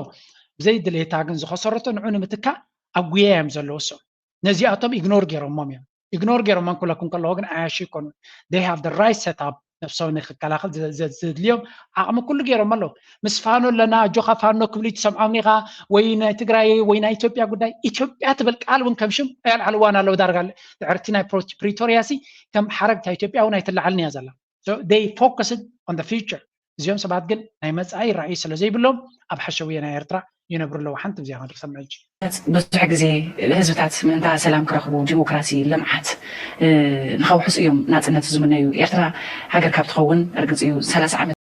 ብዘይ ድሌታ ግን ዝኸሰረቶ ንዑ ንምትካእ ኣብ ጉያ እዮም ዘለዉ እሶም። ነዚኣቶም ኢግኖር ገይሮሞም እዮም። ኢግኖር ገይሮሞም ክብለኩም ከለኹ ግን ዓያሹ ይኮኑ። They have the right set up ነብሶም ንክከላኸል ዘ- ዘ- ዘድልዮም ዓቕሚ ኩሉ ገይሮም ኣለዉ። ምስ ፋኖ ኣለና ኣጆኻ ፋኖ ክብሉ ትሰምዖም ኢኻ ወይ ናይ ትግራይ ወይ ናይ ኢትዮጵያ ጉዳይ ኢትዮጵያ ትብል ቃል እውን ከም ሽም ኣያልዓልዋን ኣለዉ ዳርጋ ድሕርቲ ናይ ፕሮ- ፕሪቶርያ ሲ ከም ሓረግታ ኢትዮጵያ እውን ኣይትለዓልን እያ ዘላ። So they focused on the future። እዚኦም ሰባት ግን ናይ መጻኢ ራእይ ስለ ዘይብሎም ኣብ ሓሸውየ ናይ ኤርትራ ይነብሩ ኣለዉ። ሓንቲ ብዚኣ ክንሰምዕ ሕጂ። ብዙሕ ግዜ ህዝብታት ምእንታ ሰላም ክረኽቡ፣ ዲሞክራሲ፣ ልምዓት ንኸውሕሱ እዮም ናፅነት ዝምነዩ። ኤርትራ ሃገር ካብ ትኸውን ርግፅ እዩ ሰላሳ ዓመት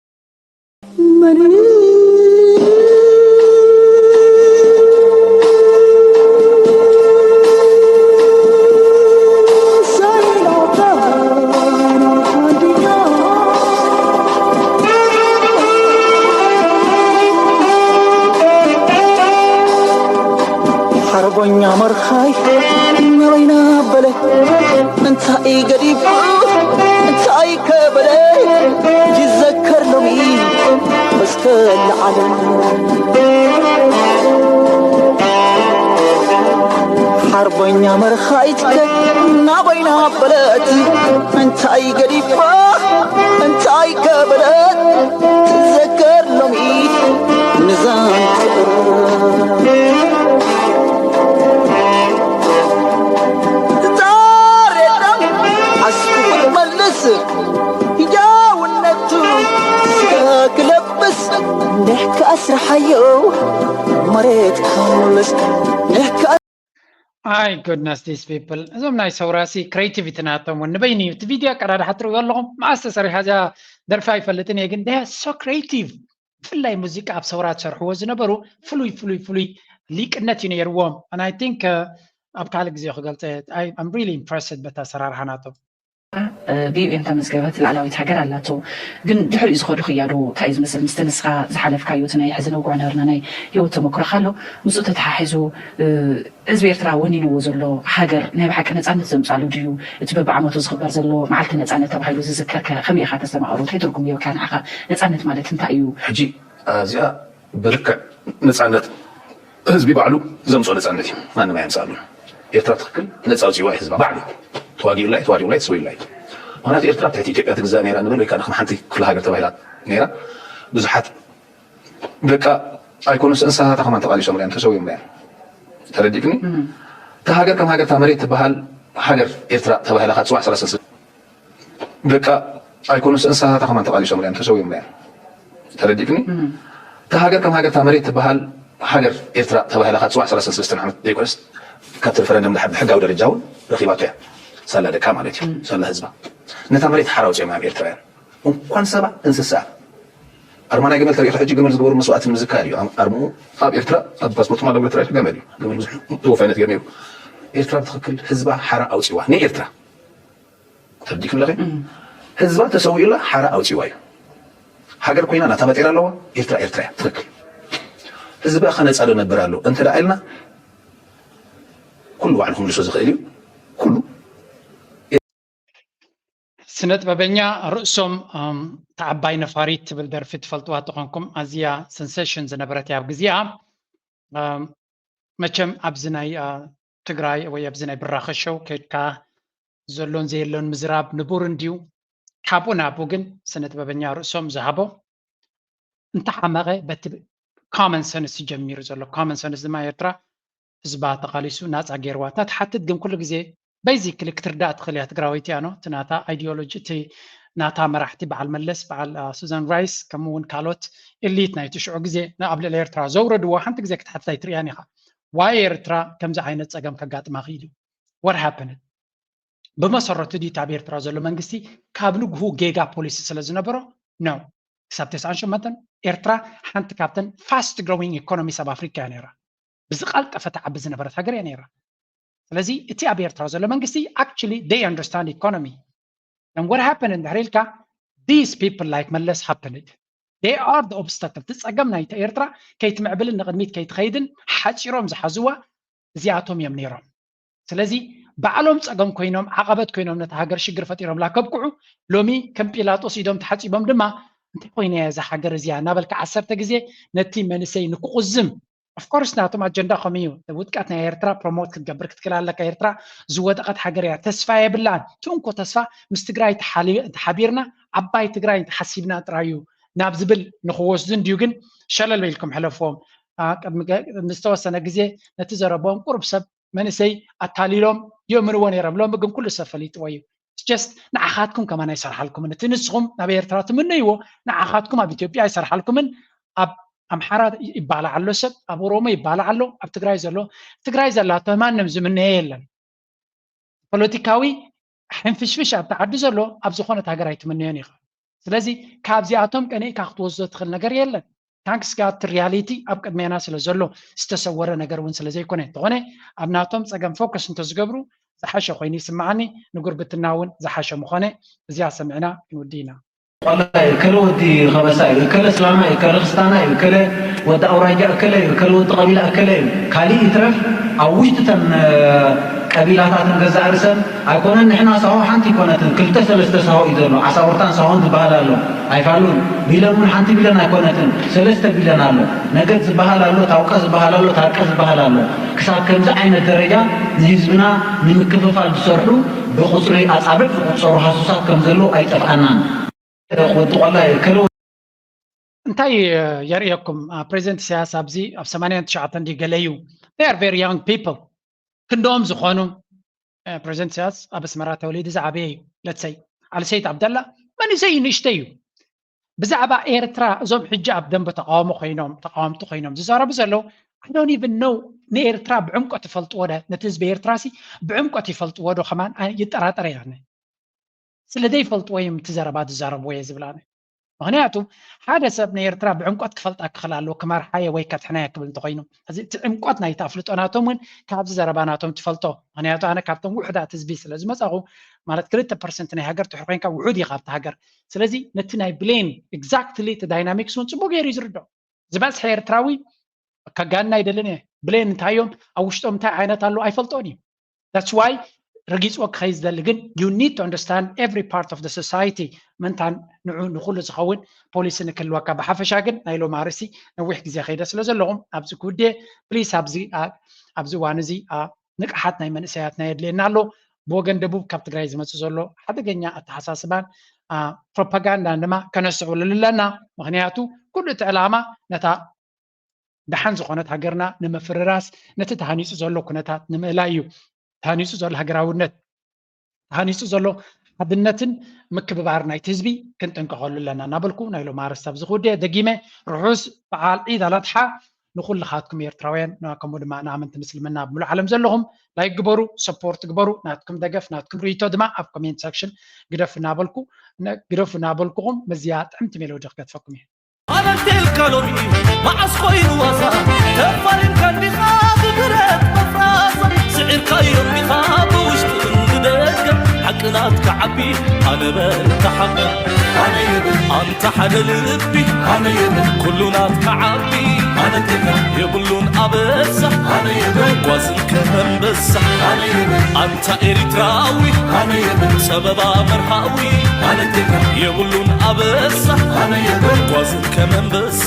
ሓርበኛ መርኻይ ናበይና በለ እንታይ ገዲፉ እንታይ ከበለ ይዘከር ሎሚ እስከ ለዓለም ሓርበኛ መርኻይትከ ናበይና በለት እንታይ ገዲፋ እንታይ ከበለት ትዘከር ሎሚ ንዛን ፍቅር ዛሬ ደም ኣስኩት መልስ ህያውነቱ ስጋ ክለብስ እንዲህ ከኣስርሓዮ መሬት ከምልስ እንዲህ ከኣ ኣይ ጎድነስ ዲስ ፒፕል እዞም ናይ ሰውራሲ ክሬቲቪቲ ናቶም እውን ንበይኒ እዩ እቲ ቪድዮ ኣቀዳድሓ ትርእዩ ኣለኹም መዓስ ተሰሪሓ እዚኣ ደርፊ ኣይፈልጥን እየ ግን ደ ሶ ክሬቲቭ ብፍላይ ሙዚቃ ኣብ ሰውራ ትሰርሕዎ ዝነበሩ ፍሉይ ፍሉይ ፍሉይ ሊቅነት እዩ ነይርዎም and I think ኣብ ካልእ ግዜ ክገልፀ I'm really impressed በታ ኣሰራርሓ ናቶም ብዩ ኤን ተመዝገበት ላዕላዊት ሃገር ኣላቶ ግን ድሕሪኡ ዝኸዱ ክያዶ እንታይ እዩ ዝመስል ምስቲ ንስኻ ዝሓለፍካዮ እቲ ናይ ሕዚ ነውግዖ ነበርና ናይ ህይወት ተመክሮኻ ኣሎ ምስኡ ተተሓሒዙ ህዝቢ ኤርትራ ወኒንዎ ዘሎ ሃገር ናይ ብሓቂ ነጻነት ዘምጻሉ ድዩ እቲ በብዓመቱ ዝኽበር ዘሎ መዓልቲ ነጻነት ተባሂሉ ዝዝከር ከ ከመይ ኢኻ ተስተማቕሮ እንታይ ትርጉም ይህበካ ንዓኻ ነጻነት ማለት እንታይ እዩ ሕጂ ኣብዚኣ ብልክዕ ነጻነት ህዝቢ ባዕሉ ዘምፅኦ ነፃነት እዩ። ማንም ኣየምፅኣሉን። ኤርትራ ትኽክል ነፃ ኣውፂእዋ እዩ ህዝባ ባዕሉ። ተዋጊኡላ እዩ፣ ተዋዲኡላ እዩ፣ ተሰዊኡላ እዩ። ምኽንያቱ ኤርትራ ኣብ ትሕቲ ኢትዮጵያ ትግዛእ ነይራ ንብል ወይ ከዓ ከም ሓንቲ ክፍለ ሃገር ተባሂላ ነይራ። ብዙሓት ደቃ ኣይኮኑስ እንስሳታታ ከማን ተቓሊሶምላ እዮም፣ ተሰዊኦምላ እዮም። ተረዲእክኒ? እታ ሃገር ከም ሃገር እታ መሬት ትበሃል ሃገር ኤርትራ ተባሂላ ካብ ትፅዋዕ ሰላሳ ደቃ ኣይኮኑስ እንስሳታታ ከማን ተቓሊሶምላ እዮም፣ ተሰዊኦምላ እዮም። ተረዲእክኒ? እታ ሃገር ከም ሃገር እታ መሬት ትበሃል ሃገር ኤርትራ ተባሂላ ካብ ትፅዋዕ ሰላሳን ሰለስተን ዓመት ዘይኮነስ ካብቲ ሪፈረንደም ድሓር ብሕጋዊ ደረጃ እውን ረኺባቶ እያ። ሳላ ደቃ ማለት እዩ፣ ሳላ ህዝባ። ነታ መሬት ሓራ ኣውፂኦም እዮም ኤርትራውያን። እንኳን ሰባ እንስሳ ኣርማ ናይ ገመል ተሪኢኻ ሕጂ ገመል ዝገበሩ መስዋእቲ ንምዝካር እዩ። ኣርምኡ ኣብ ኤርትራ ኣብ ፓስፖርት ማለ ትራይ ገመል እዩ። ገመል ብዙሕ ተወፋይነት ገይሩ ነይሩ። ኤርትራ ብትኽክል ህዝባ ሓራ ኣውፅዋ ንኤርትራ ተርዲኩም ለኸ ህዝባ ተሰዊኡላ ሓራ ኣውፅዋ እዩ። ሃገር ኮይና ናታ ባጤራ ኣለዋ። ኤርትራ ኤርትራ እያ ትኽክል። ህዝባ ከነፃ ዶ ነበር ኣሎ እንተ ደኣ ኢልና ኩሉ ባዕሉ ክምልሶ ዝኽእል እዩ። ኩሉ ስነ ጥበበኛ ርእሶም ተዓባይ ነፋሪት ትብል ደርፊ ትፈልጥዋ ተኾንኩም ኣዝያ ሰንሴሽን ዝነበረት ኣብ ግዜኣ። መቸም ኣብዚ ናይ ትግራይ ወይ ኣብዚ ናይ ብራኸ ሾው ከድካ ዘሎን ዘየሎን ምዝራብ ንቡር እንድዩ። ካብኡ ናብኡ ግን ስነ ጥበበኛ ርእሶም ዝሃቦ እንተሓመቐ በቲ common sense ጀሚሩ ዘሎ common sense ድማ ኤርትራ ህዝባ ተቓሊሱ ናፃ ገይርዋ እታ ትሓትት ግን ኩሉ ግዜ basically ክትርዳእ ትኽእል እያ ትግራወይቲ እያ ኖ እቲ ናታ ideology እቲ ናታ መራሕቲ በዓል መለስ በዓል ሱዛን ራይስ ከምኡ እውን ካልኦት elite ናይቲ ሽዑ ግዜ ኣብ ልዕሊ ኤርትራ ዘውረድዎ ሓንቲ ግዜ ክትሓትት ኣይትርእያን ኢኻ why ኤርትራ ከምዚ ዓይነት ፀገም ከጋጥማ ክኢሉ what happened ብመሰረቱ ድዩ ኣብ ኤርትራ ዘሎ መንግስቲ ካብ ንግሁ ጌጋ ፖሊሲ ስለ ዝነበሮ ነው ክሳብ ተስዓን ሸሞንተን ኤርትራ ሓንቲ ካብተን fast growing economies ኣብ ኣፍሪካ እያ ነይራ ብዝቃልጠፈ ተዓቢ ዝነበረት ሃገር እያ ነይራ ስለዚ እቲ ኣብ ኤርትራ ዘሎ መንግስቲ actually they understand economy and what happened እንድሕር ኢልካ these people like መለስ happened they are the obstacle እቲ ፀገም ናይታ ኤርትራ ከይትምዕብልን ንቅድሚት ከይትኸይድን ሓፂሮም ዝሓዝዋ እዚኣቶም እዮም ነይሮም ስለዚ ባዕሎም ፀገም ኮይኖም ዓቐበት ኮይኖም ነቲ ሃገር ሽግር ፈጢሮምላ ከብቅዑ ሎሚ ከም ጲላጦስ ኢዶም ተሓፂቦም ድማ እንታይ ኮይና እያ እዛ ሃገር እዚኣ እናበልካ ዓሰርተ ግዜ ነቲ መንእሰይ ንክቁዝም of course ናቶም ኣጀንዳ ከም እዩ ውድቀት ናይ ኤርትራ promote ክትገብር ክትክእል ኣለካ ኤርትራ ዝወደቀት ሃገር እያ ተስፋ የብላን ትንኮ ተስፋ ምስ ትግራይ ተሓቢርና ዓባይ ትግራይ ሓሲብና ጥራይ እዩ ናብ ዝብል ንክወስዱ እንድዩ ግን ሸለል ኢልኩም ሕለፍዎም ዝተወሰነ ግዜ ነቲ ዘረብኦም ቁሩብ ሰብ መንእሰይ ኣታሊሎም የእምንዎ ነይሮም ሎሚ ግን ኩሉ ሰብ ፈሊጥዎ እዩ just ንዓኻትኩም ከማን ኣይሰርሓልኩምን እቲ ንስኹም ናብ ኤርትራ ትምነይዎ ንዓኻትኩም ኣብ ኢትዮጵያ ኣይሰርሓልኩምን ኣብ ኣምሓራ ይባላዕ ኣሎ ሰብ ኣብ ኦሮሞ ይባላዕ ኣሎ ኣብ ትግራይ ዘሎ ትግራይ ዘላቶ ማንም ዝምነየ የለን ፖለቲካዊ ሕንፍሽፍሽ ኣብቲ ዓዲ ዘሎ ኣብ ዝኾነት ሃገር ኣይትምነዮን ኢኻ ስለዚ ካብዚኣቶም ቀኒእካ ክትወስዶ ትኽእል ነገር የለን thanks God reality ኣብ ቅድሜና ስለ ዘሎ ዝተሰወረ ነገር እውን ስለ ዘይኮነ እንተኾነ ኣብ ናቶም ፀገም focus እንተዝገብሩ ዝሓሸ ኮይኑ ይስምዓኒ ንጉርብትና እውን ዝሓሸ ምኾነ እዚኣ ሰሚዕና ክንውዲ ኢና ዋላ እዩ እከለ ወዲ ከበሳ እዩ እከለ ስላማ እዩ እከለ ክስታና እዩ እከለ ወዲ ኣውራጃ እከለ እዩ እከለ ወዲ ቀቢላ እከለ እዩ ካሊእ ይትረፍ ኣብ ውሽጢ ተን ቀቢላታትን ገዛእ ርእሰን ኣይኮነን ንሕና ሳሆ ሓንቲ ይኮነትን ክልተ ሰለስተ ሳሆ እዩ ዘሎ ዓሳውርታን ሳሆን ዝበሃል ኣሎ ኣይፋሉን ቢለን እውን ሓንቲ ቢለን ኣይኮነትን ሰለስተ ቢለን ኣሎ ነገድ ዝበሃል ኣሎ ታውቀ ዝበሃል ኣሎ ታርቀ ዝበሃል ኣሎ ክሳብ ከምዚ ዓይነት ደረጃ ንህዝብና ንምክፍፋል ዝሰርሑ ብቁፅሪ ኣፃብዕ ዝቁፀሩ ሃሱሳት ከም ዘለዉ ኣይጠፍኣናን ወዲ ቆላ ይርከሉ እንታይ የርእየኩም ፕሬዚደንት ኢሳያስ ኣብዚ ኣብ ሰማንያን ትሽዓተን ድዩ ገለ እዩ they are very young people ክንድኦም ዝኾኑ ፕሬዚደንት ኢሳያስ ኣብ ኣስመራ ተወሊዱ ዝዓበየ እዩ ለትሰይ ኣልሰይድ ኣብደላ መንእሰይ እዩ ንእሽተይ እዩ ብዛዕባ ኤርትራ እዞም ሕጂ ኣብ ደንበ ተቃውሞ ኮይኖም ተቃወምቲ ኮይኖም ዝዛረቡ ዘለዉ I don't even know ንኤርትራ ብዕምቆት ይፈልጥዎ ዶ ነቲ ህዝቢ ኤርትራ ሲ ብዕምቆት ይፈልጥዎ ዶ ከማን ይጠራጠር እየ ኣነ ስለ ዘይፈልጥዎ እዮም እቲ ዘረባ ዝዛረብዎ እየ ዝብል ኣነ ምክንያቱ ሓደ ሰብ ንኤርትራ ብዕምቆት ክፈልጣ ክኽእል ኣለዎ ክመርሓየ ወይ ከድሕናየ ክብል እንተኮይኑ እዚ እቲ ዕምቆት ናይቲ ኣፍልጦ ናቶም እውን ካብዚ ዘረባ ናቶም ትፈልጦ ምክንያቱ ኣነ ካብቶም ውሕዳት ህዝቢ ስለ ዝመፃኹ ማለት ክልተ ፐርሰንት ናይ ሃገር ትሕር ኮይንካ ውሑድ እዩ ካብቲ ሃገር ስለዚ ነቲ ናይ ብሌን exactly እቲ dynamics እውን ፅቡቅ ገይሩ እዩ ዝርድኦ ዝበዝሐ ኤርትራዊ ከጋንና ኣይደልን እየ ብሌን እንታይ እዮም ኣብ ውሽጦም እንታይ ዓይነት ኣሎ ኣይፈልጦን እዩ that's why ረጊፅዎ ክኸይ ዝደሊ ግን you need to understand every part of the society ምንታን ንዑ ንኩሉ ዝኸውን ፖሊሲ ንክህልወካ ብሓፈሻ ግን ናይ ሎም ኣርእሲ ነዊሕ ግዜ ከይደ ስለ ዘለኹም ኣብዚ ክውድየ please ኣብዚ እዋን እዚ ንቕሓት ናይ መንእሰያትና የድልየና ኣሎ ብወገን ደቡብ ካብ ትግራይ ዝመፅእ ዘሎ ሓደገኛ ኣተሓሳስባን ፕሮፓጋንዳን ድማ ከነስተውዕለሉ ኣለና ምክንያቱ ኩሉ እቲ ዕላማ ነታ ደሓን ዝኾነት ሃገርና ንምፍርራስ ነቲ ተሃኒፁ ዘሎ ኩነታት ንምእላይ እዩ ተሃኒፁ ዘሎ ሃገራውነት ተሃኒፁ ዘሎ ሓድነትን ምክብባር ናይቲ ህዝቢ ክንጥንቀቐሉ ኣለና እናበልኩ ናይ ሎም ኣርስቲ ኣብዚ ክውድየ ደጊመ ርሑስ በዓል ዒድ ኣላድሓ ንኩልኻትኩም ኤርትራውያን ከምኡ ድማ ንኣመንቲ ምስልምና ኣብ ሙሉእ ዓለም ዘለኹም ላይክ ግበሩ ሰፖርት ግበሩ ናትኩም ደገፍ ናትኩም ርእይቶ ድማ ኣብ ኮሜንት ሰክሽን ግደፉ እናበልኩ ግደፉ እናበልኩኹም መዝያ ጥዕምቲ ሜሎዲ ክገድፈኩም እየ ኣነ እንተልካ ሎሚ መዓስ ኮይኑ ዋዛ? ተፋሊምካ እንዲኻ ብብረት መፍራሳ፣ ስዒርካዮ እንዲኻ ብውሽጥን ብደገ፣ ሓቂ ናትካ ዓቢ ኣነ በል ተሓቢ። ኣነ የብል ኣንታ ሓደ ልቢ ኣነ የብል ኩሉ ናትካ ዓቢ ኣነ ቴካ የብሉን ኣበሳ ኣነ የብል ጓዝን ከመንበሳ ኣነ የብል ኣንታ ኤሪትራዊ ኣነ የብል ጸበባ መርሃዊ ኣነ ቴካ የብሉን ኣበሳ ኣነ የብል ጓዝን ከመንበሳ